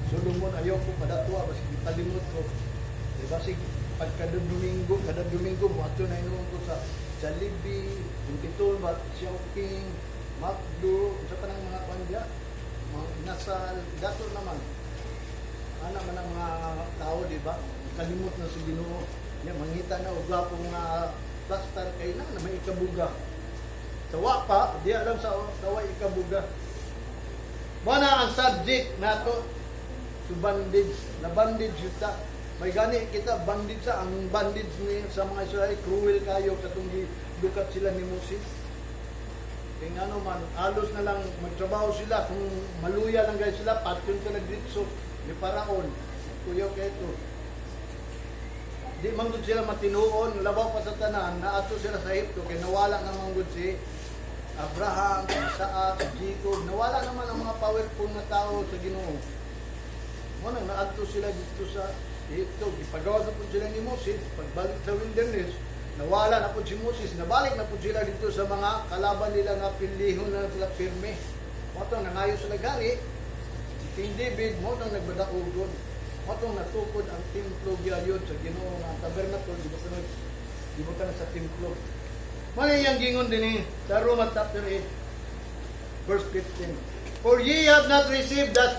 S1: Solomon, ayaw ko padatwa, basig makalimot ko. Di basig pag kada Domingo, kada Domingo, mo na inuon ko sa Jollibee, Impitol, ba, Chowking, McDo, sa pa ng mga kanya, mga inasal, dato naman. Ana man ang mga tao, di ba? Kalimot na sa Ginoo. Ya, mangita na og gwapo nga plaster kay na, na may ikabuga. Sa wa pa, di alam sa wa ikabuga. Mao ang subject nato to bondage, na bondage kita. May gani kita bondage sa ang bondage ni sa mga Israel, cruel kayo katong gidukat sila ni Moses. Kaya nga man, alos na lang magtrabaho sila, kung maluya lang guys sila, patyon ka na dritso ni Paraon. Kuyaw kay ito. Di man gud sila matinuon, labaw pa sa tanan, naato sila sa Ehipto, kay nawala na man gud si Abraham, si Isaac, si Jacob, nawala naman ang mga powerful na tao sa Ginoo. Mo nang naadto sila dito sa Ehipto, gipagawa na po sila ni Moses, pagbalik sa wilderness, nawala na po si Moses, nabalik na po sila dito sa mga kalaban nila nga pilihon na sila pirme. Mo to nangayo sila gari, si King David mo tong nagbadaugon. Mo tong natukod ang templo gyud sa Ginoo nga ang tabernacle di ba sa templo. Mao iyang gingon dinhi sa Roma chapter 8 verse 15. "For ye have not received the